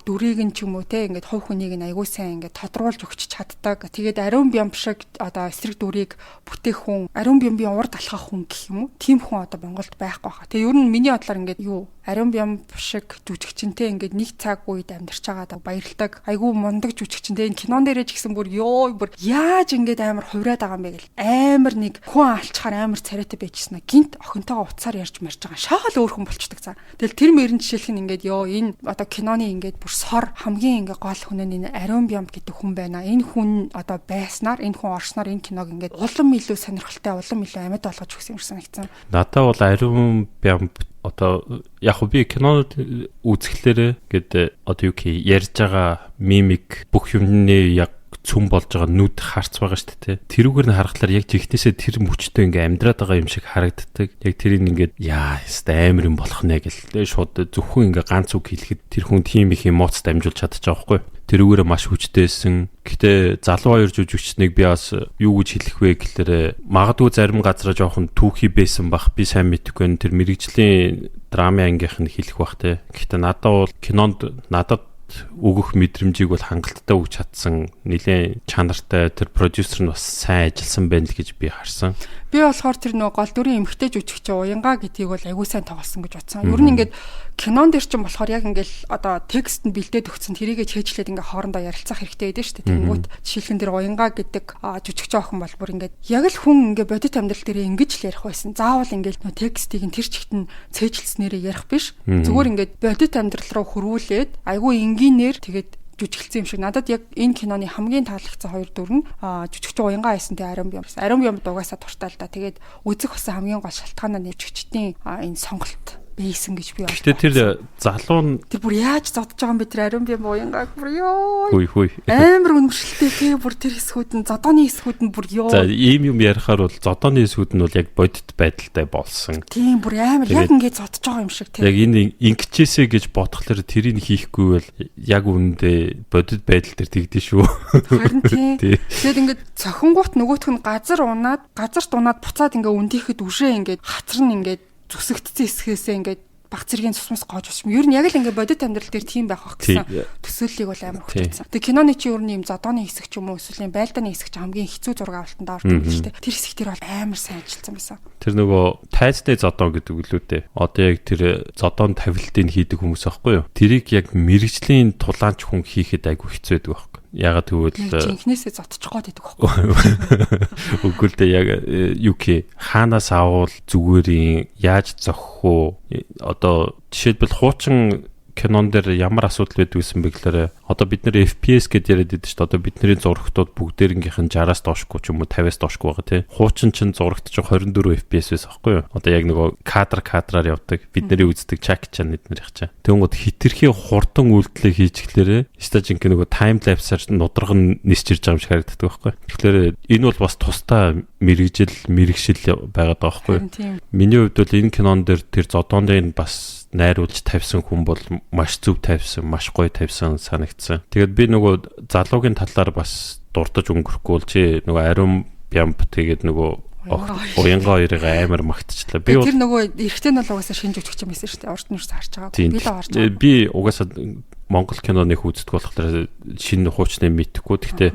дүрийг нь ч юм уу те ингээд хувь хүнийг нь айгүй сайн ингээд тодруулж өгч чаддаг. Тэгээд Ариун Бямб шиг одоо эсрэг дүрийг бүтээх хүн, Ариун Бямбын урд алхах хүн гэх юм уу? Тийм хүн одоо Монголд байхгүй хаа. Тэгээ ер нь миний бодлоор ингээд юу Ариун Бямб шиг жүжигчэнтэй ингээд нэг цаг үед амьдарч байгаад баярлдаг. Айгүй мундаг жүжигчэнтэй энэ кинон дээрээ ч гэсэн бүр ёо бүр яаж ингээд амар хувраад байгаа юм бэ гэл амар нэг хүн алчхаар амар царайтай байжсэн аа. Гинт охинтойгоо уцаар ярьж марж байгаа. Шаал өөр хүн болчдөг за. Тэгэл тэр мөрөн жишээлх нь ингээд ёо энэ одоо киноны ингээд бүр сор хамгийн ингээд гол хүн нь энэ Ариун Бямб гэдэг хүн байна. Энэ хүн одоо байснаар энэ хүн орсноор энэ киног ингээд улам илүү сонирхолтой, улам илүү амьд болгож өгсөн юм шиг санагдсан. Надад бол Ариун Бямб одоо яг хөө би кинонууд үзэхлээрээ гээд одоо юу гэх ярьж байгаа мимик бүх юмны яг цөм болж байгаа нүд харц байгаа шүү дээ. Тэрүүгээр нь харахаар яг жихнээсээ тэр мөчтөө ингээ амьдраад байгаа юм шиг харагддаг. Яг тэрийг ингээд яа яста амар юм болох нэ гэл шууд зөвхөн ингээ ганц үг хэлэхэд тэр хүн тийм их эмоц дамжуулж чадчих байгаа байхгүй. Тэрүүгээрээ маш хүчтэйсэн. Гэтэ залуу хоёр жүжигчнийг би бас юу гэж хэлэх вэ гэхээр магадгүй зарим газараа жоохон түүхий байсан бах би сайн мэдэхгүй байна. Тэр мэрэгжлийн драмын ангийнх нь хэлэх бах те. Гэтэ надад бол кинонд надад өгөх мэдрэмжийг бол хангалттай өгч чадсан нэлээд чанартай тэр продюсер нь бас сайн ажилласан байна л гэж би харсан. Би болохоор тэр нөгөө гол дүрийн эмэгтэй жүжигч Уянга гэдгийг бол аягүй сайн тоглосон гэж бодсон. Ер нь ингээд кинон дээр ч юм болохоор яг ингээд одоо текст нь бэлдээд өгсөн тэрийгэ чэйжлээд ингээд хоорондоо ярилцах хэрэгтэй байдаг шүү дээ. Тэнгүүт жишээлхэн тэр Уянга гэдэг жүжигч охин бол бүр ингээд яг л хүн ингээд бодит амьдрал дээр ингэж л ярих байсан. Заавал ингээд нөгөө текстийг нь тэр чигт нь цээжилснээрээ ярих биш. Зүгээр ингээд бодит амьдрал руу хөрвүүлээд аягүй энгийнээр тэгээд жүжиглсэн юм шиг. Надад яг энэ киноны хамгийн таалагдсан хоёр дүр нь жүжигч Уянга айсан тэ Ариун Бям. Ариун Бям угаасаа дуртай л да. Тэгээд үзэх болсон хамгийн гол шалтгаан нь жүжигчдийн энэ сонголт байсан гэж би бодлоо. Гэтэ тэр залуу нь тэр бүр яаж зодж байгаа юм бэ тэр Ариун Бям Уянгааг бүр ёо. Хүй хүй. Амар үнэмшилтэй тий бүр тэр хэсгүүд нь зодооны хэсгүүд нь бүр ёо. За ийм юм ярихаар бол зодооны хэсгүүд нь бол яг бодит байдалтай болсон. Тийм бүр амар яг ингэ зодж байгаа юм шиг тий. Яг энэ ингэчээсэ гэж бодохлоор тэрийг хийхгүй бол яг үүндээ бодит байдал дээр тэгдэж шүү. Харин тий. Тэгээд ингээд цохингуут нөгөөх нь газар унаад газарт унаад буцаад ингээ үндийхэд үшээ ингээд хацар нь ингээд зүсэгдсэн хэсгээсээ ингээд баг зэргийн цусмас гоож очим. Ер нь яг л ингээд бодит амьдрал дээр тийм байх бах гэсэн төсөөллийг бол амар хүчсэн. Тэгээ киноны чи ер нь юм зодооны хэсэг ч юм уу эсвэл юм байлдааны хэсэг ч хамгийн хэцүү зураг авалтанд ордог юм шүү дээ. Тэр хэсэг тэр бол амар сайн ажилласан байсан. Тэр нөгөө тайзны зодоо гэдэг үлээ дээ. Одоо яг тэр зодоон тавилтыг хийдэг хүмүүс аахгүй юу? Тэрийг яг мэрэгжлийн тулаанч хүн хийхэд айгүй хэцүү байдаг байхгүй. Ягаад гэвэл жинхнээсээ зодчих гээд байдаг байхгүй. Үгүй л дээ яг юу гэх хаанаас авал зүгээрийн яаж зохих уу? Одоо жишээлбэл хуучин кинон дээр ямар асуудал байдаг гэсэн бэ гэхээр одоо бид нэр FPS гэдээ яриад байдаг шүү дээ. Одоо бидний зурагтууд бүгдээрнгийнх нь 60-аас доошгүй ч юм уу 50-аас доошгүй байгаа тий. Хуучин чин зурагт чинь 24 FPS байсан байхгүй юу? Одоо яг нөгөө кадр кадраар явдаг. Бидний үздэг Чак Чан эднэрх чаа. Тэнгууд хитрхи хурдан үйлдэлийг хийчихлээрээ ста жинхэнэ нөгөө тайм лапсаар нудраг нь нисч ирж байгаа юм шиг харагддаг байхгүй. Тэгэхээр энэ бол бас тусдаа мэрэгжил мэрэгшил байгаад байгаа байхгүй юу? Миний хувьд бол энэ кинон дээр тэр зодооны бас найруулж тавьсан хүн бол маш зөв тавьсан, маш гоё тавьсан санагдсан. Тэгээд би нөгөө залуугийн талаар бас дурдж өнгөрөхгүй бол чи нөгөө Ариун Бямб тэгээд нөгөө Уянга хоёрыг амар магтчихлаа. Би тэр нөгөө эрэгтэй нь бол угаасаа шинэ жүжигч юм байсан шүү дээ. Урд нь харж байгаа. Би л харж байгаа. Би угаасаа Монгол киноны үздэг болохоор шинэ хуучныг мэдэхгүй. Гэхдээ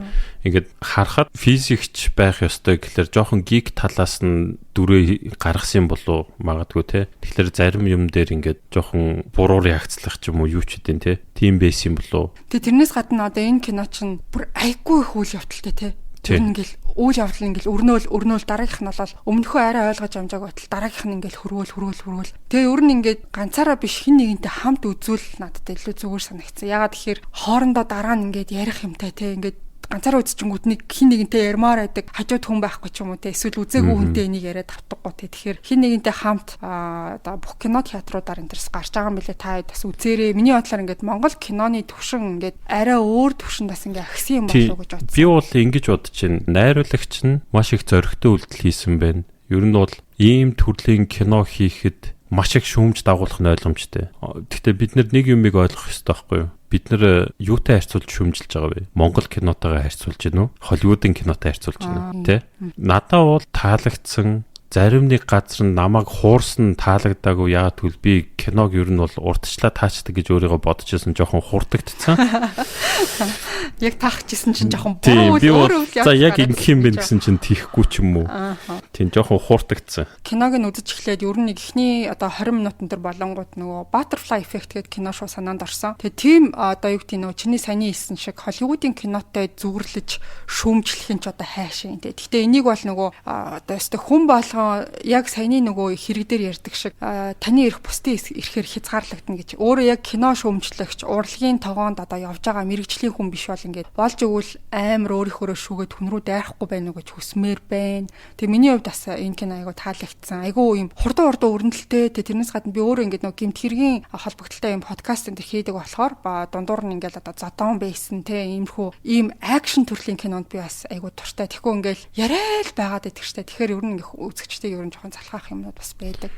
ингээд харахад физикч байх ёстой гэхлээр жоохон гик талаас нь дүрээ гаргасан юм болов магадгүй те. Тэгэхээр зарим юм дээр ингээд жоохон буруу реакцлах ч юм уу юу ч гэдэм те. Тийм байсан юм болов. Тэгээ тэрнээс гадна одоо энэ кино чинь бүр айгүй их үйл явдалтай те. Тэр ингээл үйл явдал ингээл өрнөөл дараагийнх нь бол өмнөхөө арай ойлгож амжааг байтал дараагийнх нь ингээл хөрвөөл. Тэгээ ер нь ингээд ганцаараа биш хин нэгэнтэй хамт үзвэл надад илүү зүгээр санагдсан. Ягаад тэгэхээр хоорондоо дараа нь ингээд ярих юмтай те ингээд ганцаараа үзчихэнгүүт нэг хин нэгэнтэй ярмаар байдаг хажууд хүн байхгүй ч юм уу те эсвэл үзээгүй хүнтэй энийг яриад тавтахгүй те. Тэгэхээр хин нэгэнтэй хамт одоо бүх кино театруудаар энэ төрс гарч байгаа юм билээ, та бас үзээрэй. Миний бодлоор ингээд Монгол киноны төвшин ингээд арай өөр төвшөнд бас ингээд агсан юм болов уу гэж бодсон. Би бол ингэж бодож байна. Найруулагч нь маш их зоригтой үйлдэл хийсэн байна. Ер нь бол ийм төрлийн кино хийхэд маш их шүүмж дагуулах нь ойлгомжтой. Гэхдээ бид нэг юмыг ойлгох ёстой байхгүй юу? Бид нэр юутай харьцуулж шүүмжилж байгаа вэ? Монгол кинотойгоо харьцуулж байна уу? Холливуудын кинотой харьцуулж байна уу? Тэ? Надад бол таалагдсан зарим нэг газар нь намайг хуурсан таалагдаагүй. Яагаад гэвэл би киног ер нь бол урдчлаа таачдаг гэж өөрийгөө бодож байсан, жоохон хурдагдсан. Яг таахчихсан чинь жоохон буруу өөр үйл. За яг ингэх юм бэ гэсэн чинь тийхгүй ч юм уу. Тийм жоохон хуурдагдсан. Киног нь үзэж эхлээд ер нь эхний одоо 20 минутан дээр болонгууд нөгөө butterfly effect гэдэг кино шууд санаанд орсон. Тэгээ тийм одоо юу гэдэг нөгөө чиний саяны хэлсэн шиг Холливуудын кинотой зүгэрлэж шүүмжлэх нь ч одоо хайшин тий. Гэхдээ энийг бол нөгөө одоо өстө хүн болгон яг саяны нөгөө хэрэг дээр ярьдаг шиг таны эрх бусдын эрхээр хязгаарлагдана гэж. Өөрөө яг кино шүүмжлэгч, урлагийн тогоонд одоо явж байгаа мэрэгжлийн хүн биш бол ингээд болж өгвөл амар өөрийнхөөрөө шүүгээд хүн рүү дайрахгүй байна уу гэж хүсмээр байна. Тэгээ миний хувьд бас энэ кино айгу таалагдсан. Айгу юм хурдан өрнөлттэй. Тэгээ тэрнээс гадна би өөрөө ингээд нөгөө гэмт хэргийн холбогдлолтой юм подкаст энэ хийдэг болохоор дундуур нь ингээд одоо зодон байсан те иймэрхүү ийм акшн төрлийн кинонд би бас айгу дуртай. Тэгэхгүй ингээд яриа л байгаад байдаг штэ. Тэгэхээр ер нь ингээд үзэгчдийг ер нь жоохон залхаах юмнууд бас байдаг.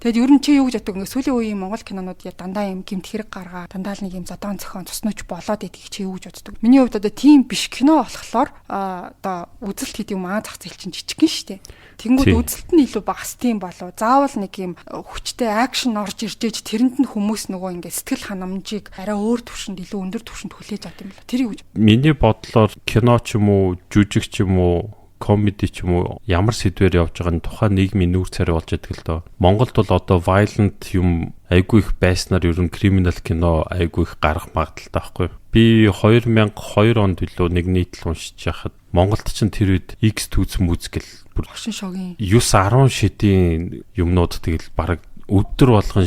Тэгэд ер нь чи юу гэж боддог ингээ сүүлийн үеийн Монгол кинонууд я дандаа юм гэмт хэрэг гаргаа, дандаа л нэг юм зодон зохион цуснууч болоод идэх чи юу гэж боддог. Миний хувьд одоо тийм биш кино болохоор одоо үзэлт гэдэг юм аа зах зээл чинь жижигхэн штэ. Тэнгүүд үзэлт нь илүү багасдсан болов. Заавал нэг юм хүчтэй акшн орж ирж ээж тэрэнд нь хүмүүс нөгөө ингээ сэтгэл ханамжийг арай өөр төвшөнд илүү өндөр төвшөнд хүлээж авд юм байна. Тэр юу гэж? Миний бодлоор кино ч юм уу, жүжиг ч юм уу, комеди ч юм уу ямар сэдвээр явж байгаа нь тухайн нийгмийн нүүр царай болж идэг л доо. Монголд бол одоо violent юм айгүй их байснаар ер нь криминал кино айгүй их гарах магадлалтай байхгүй. Би 2002 онд билүү нэг нийтлэл уншиж яхад Монголд ч тэр үед X түүц мүз гэл бүр хошин шогийн 9 10 шидийн юмнууд тэгэл бараг өдөр болгон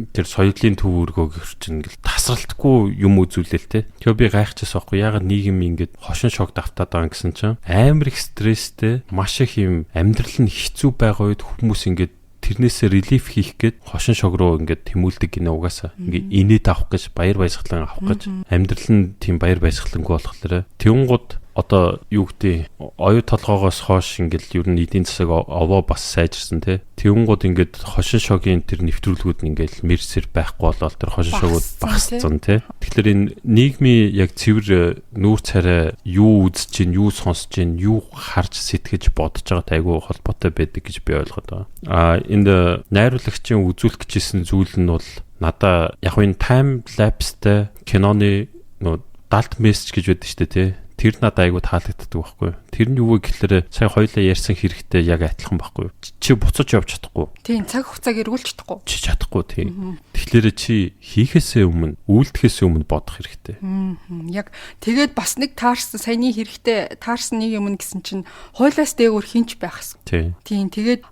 тэр соёлын төв өргөөг өрчин ингээл тасралтгүй юм үзүүлээл те. Тэгэхээр би гайхчихсан байхгүй ягаад нийгэм ингээд хошин шок давтаад байгаа гэсэн чинь амар их стресстэй маш их юм амьдрал нь хэцүү байгаа үед хүмүүс ингээд тэрнээсээ relief хийх гээд хошин шог руу ингээд тэмүүлдэг гинэ угаасаа. Ингээд инээд авах гэж баяр баясгалан авах гэж амьдрал нь тийм баяр баясгалангүй болохоор тэнгууд одоо юу гэдэг оюу толгоогоос хойш ингээл ер нь эдийн засаг овоо бас сайжирсан тий. Тэнгууд ингээд хошин шогийн тэр нэвтрүүлгүүд нь ингээл мэрсэр байхгүй болол тэр хошин шогууд багассан тий. Тэгэхээр энэ нийгмийн яг цэвэр нүүр царай юу үзэж чинь, юу сонсож чинь, юу харж сэтгэж бодож байгаатай айгүй холбоотой байдаг гэж би ойлгоод байгаа. А энд найруулагчийн үзүүлэх гэжсэн зүйл нь бол надаа яг энэ time lapse-тэй киноны нөө далд мессеж гэж байдаг шүү дээ тий. Тэр надад айгүй таалагддаг байхгүй. Тэр нь юу вэ гэхлээр сая хоёлаа ярьсан хэрэгтэй яг адилхан байхгүй. Чи буцаж явж чадахгүй. Тийм, цаг хугацааг эргүүлж чадахгүй. Чи чадахгүй тийм. Тэгэхээр чи хийхээсээ өмнө, үйлдэхээсээ өмнө бодох хэрэгтэй. Яг тэгээд бас нэг таарсан саяны хэрэгтэй таарсан нэг юм гэсэн чинь хойлоос дээгүүр хинч байх хэвээр. Тийм, тэгээд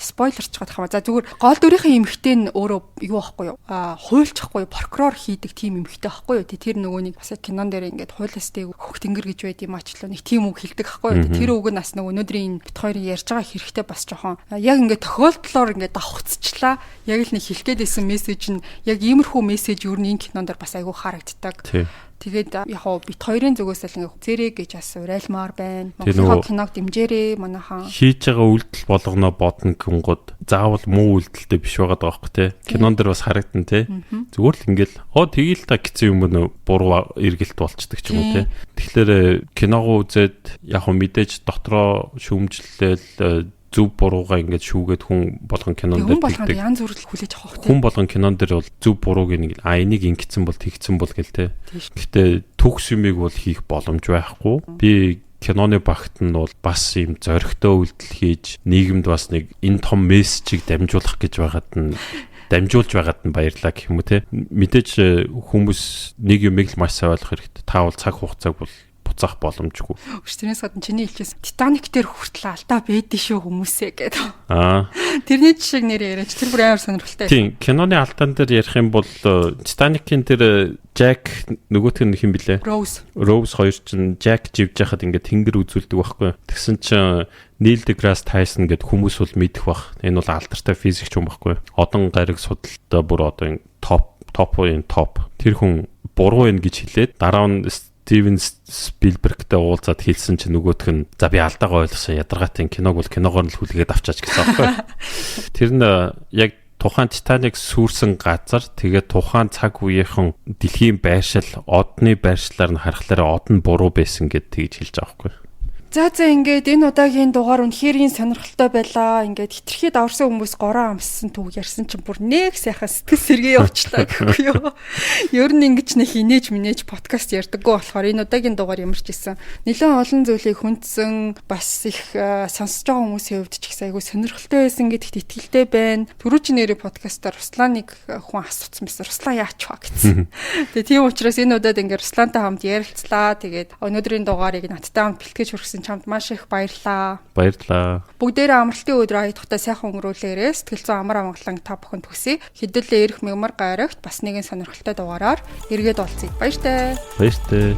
спойлерч гадах юм. За зүгээр гол дүрийн эмэгтэй нь өөрөө юу байхгүй юу? Хуульчихгүй прокурор хийдэг тийм эмэгтэй байхгүй юу? Тэр нөгөө нэг бас кинон дээр ингээд хойлоос дээгүүр хөх тэнгэр гэж байд юм ачлаа нэг тийм үг хэлдэг байхгүй юу? Тэр үг нь бас нэг өнөөдрийн бит хоёрын ярьж байгаа хэрэгтэй бас жоохон яг ингээд тохиолдлоор ингээд давхцчлаа. Яг л нэг хэлэх гээд байсан мессеж нь яг иймэрхүү мессеж юу нь энэ кинон дээр бас айгүй харагддаг. Тэгээд яг хоо бит хоёрын зүгээс л ингээ үзээрэй гэж бас уриалмаар байна. Монголын киног дэмжээрэй манайхан. Хийж байгаа үйлдэл болгоно бодно гингууд заавал муу үйлдэлтэй биш байгаа даахгүй те. Кинон дээр бас харагдан те. Зүгээр л ингээл оо тэгэл та гэсэн юм нөө буруу эргэлт болчдөг ч юм уу те. Тэгэхээр киногоо үзээд яг хоо мэдээж дотроо шүүмжлээл зөв буруугаа ингээд шүүгээд хүн болгон кинон дээр тэгдэг. Янз бүр л хүлээж авах тийм. Хүн болгон кинон дээр бол зөв бурууг нэг а энийг ингэсэн бол тэгсэн бол гэл те. Гэтэ төгс юмыг бол хийх боломж байхгүй. Би киноны багт нь бол бас ийм зоригтой үйлдэл хийж нийгэмд бас нэг энэ том мессежийг дамжуулах гэж байгаад нь дамжуулж байгаад нь баярлаа гэх юм уу те. Мэдээж хүмүүс нэг юмыг л маш сайн ойлгох хэрэгтэй. Та бол цаг хугацааг бол буцаах боломжгүй. Тэрнээс гадна чиний хэлчихсэн Титаник дээр хүртэл алдаа байдэн шүү хүмүүсээ гэдэг. Аа. Тэрний жишээг нэр яриач тэр бүр амар сонирхолтой. Тийм, киноны алдаан дээр ярих юм бол Титаникийн тэр Jack нөгөөх нь хэн блэ? Rose. Rose хоёр чинь Jack живж яхад ингээд тэнгэр үзүүлдэг байхгүй. Тэгсэн чинь Neil deGrasse Tyson гэд хүмүүс бол мэдэх бах. Энэ бол алдартай физикч хүн байхгүй. Одон гариг судалтай бүр одоо топын топ. Тэр хүн буруу юм гэж хэлээд дараа нь Стивен Спилбергтэй уулзаад хэлсэн чинь нөгөөх нь за би алдаагаа ойлгосон ядаргаатай киног бол киногоор нь л хүлээгээд авчаач гэсэн аахгүй. Тэр нь яг тухайн Титаник сүрсэн газар тэгээд тухайн цаг үеийнхэн дэлхийн байршил, одны байршлаар нь харахаар од нь буруу байсан гэд тэгж хэлж байгаа байхгүй. За ингээд энэ удаагийн дугаар үнэхээр сонирхолтой байлаа. Ингээд хитрхи даварсан хүмүүс гороо амссан түүх ярьсан чинь бүр нэг сайхан сэтгэл сэргээ явуулчлаа гэхгүй юу. Ер нь ингэж нэг инээж минээж подкаст ярьдаггүй болохоор энэ удаагийн дугаар ямар ч исэн нэлээд олон зүйлийг хүндсэн бас их сонсож байгаа хүмүүсийн хувьд ч их айгүй сонирхолтой байсан гэдэгт итгэлтэй байна. Түрүү чи нэрээ подкастаар Русланыг хүн асуусан байсан. Руслан яач вэ гэсэн. Тэгээ тийм учраас энэ удаад ингээд Руслантай хамт ярилцлаа. Тэгээд өнөөдрийн дугаарыг надтай хамт бэлтгэж хүргэсэн чамд маш их баярлалаа. Баярлалаа. Бүгдээрээ амралтын өдөр аятахтай сайхан өнгөрүүлээрэй. Сэтгэл зүйн амар амгалан та бүхэнд хүсье. Хэдүүлээ ирэх мягмар гайрагт бас нэгэн сонирхолтой дугаараар эргээд уулзъя. Баяртай. Баяртай.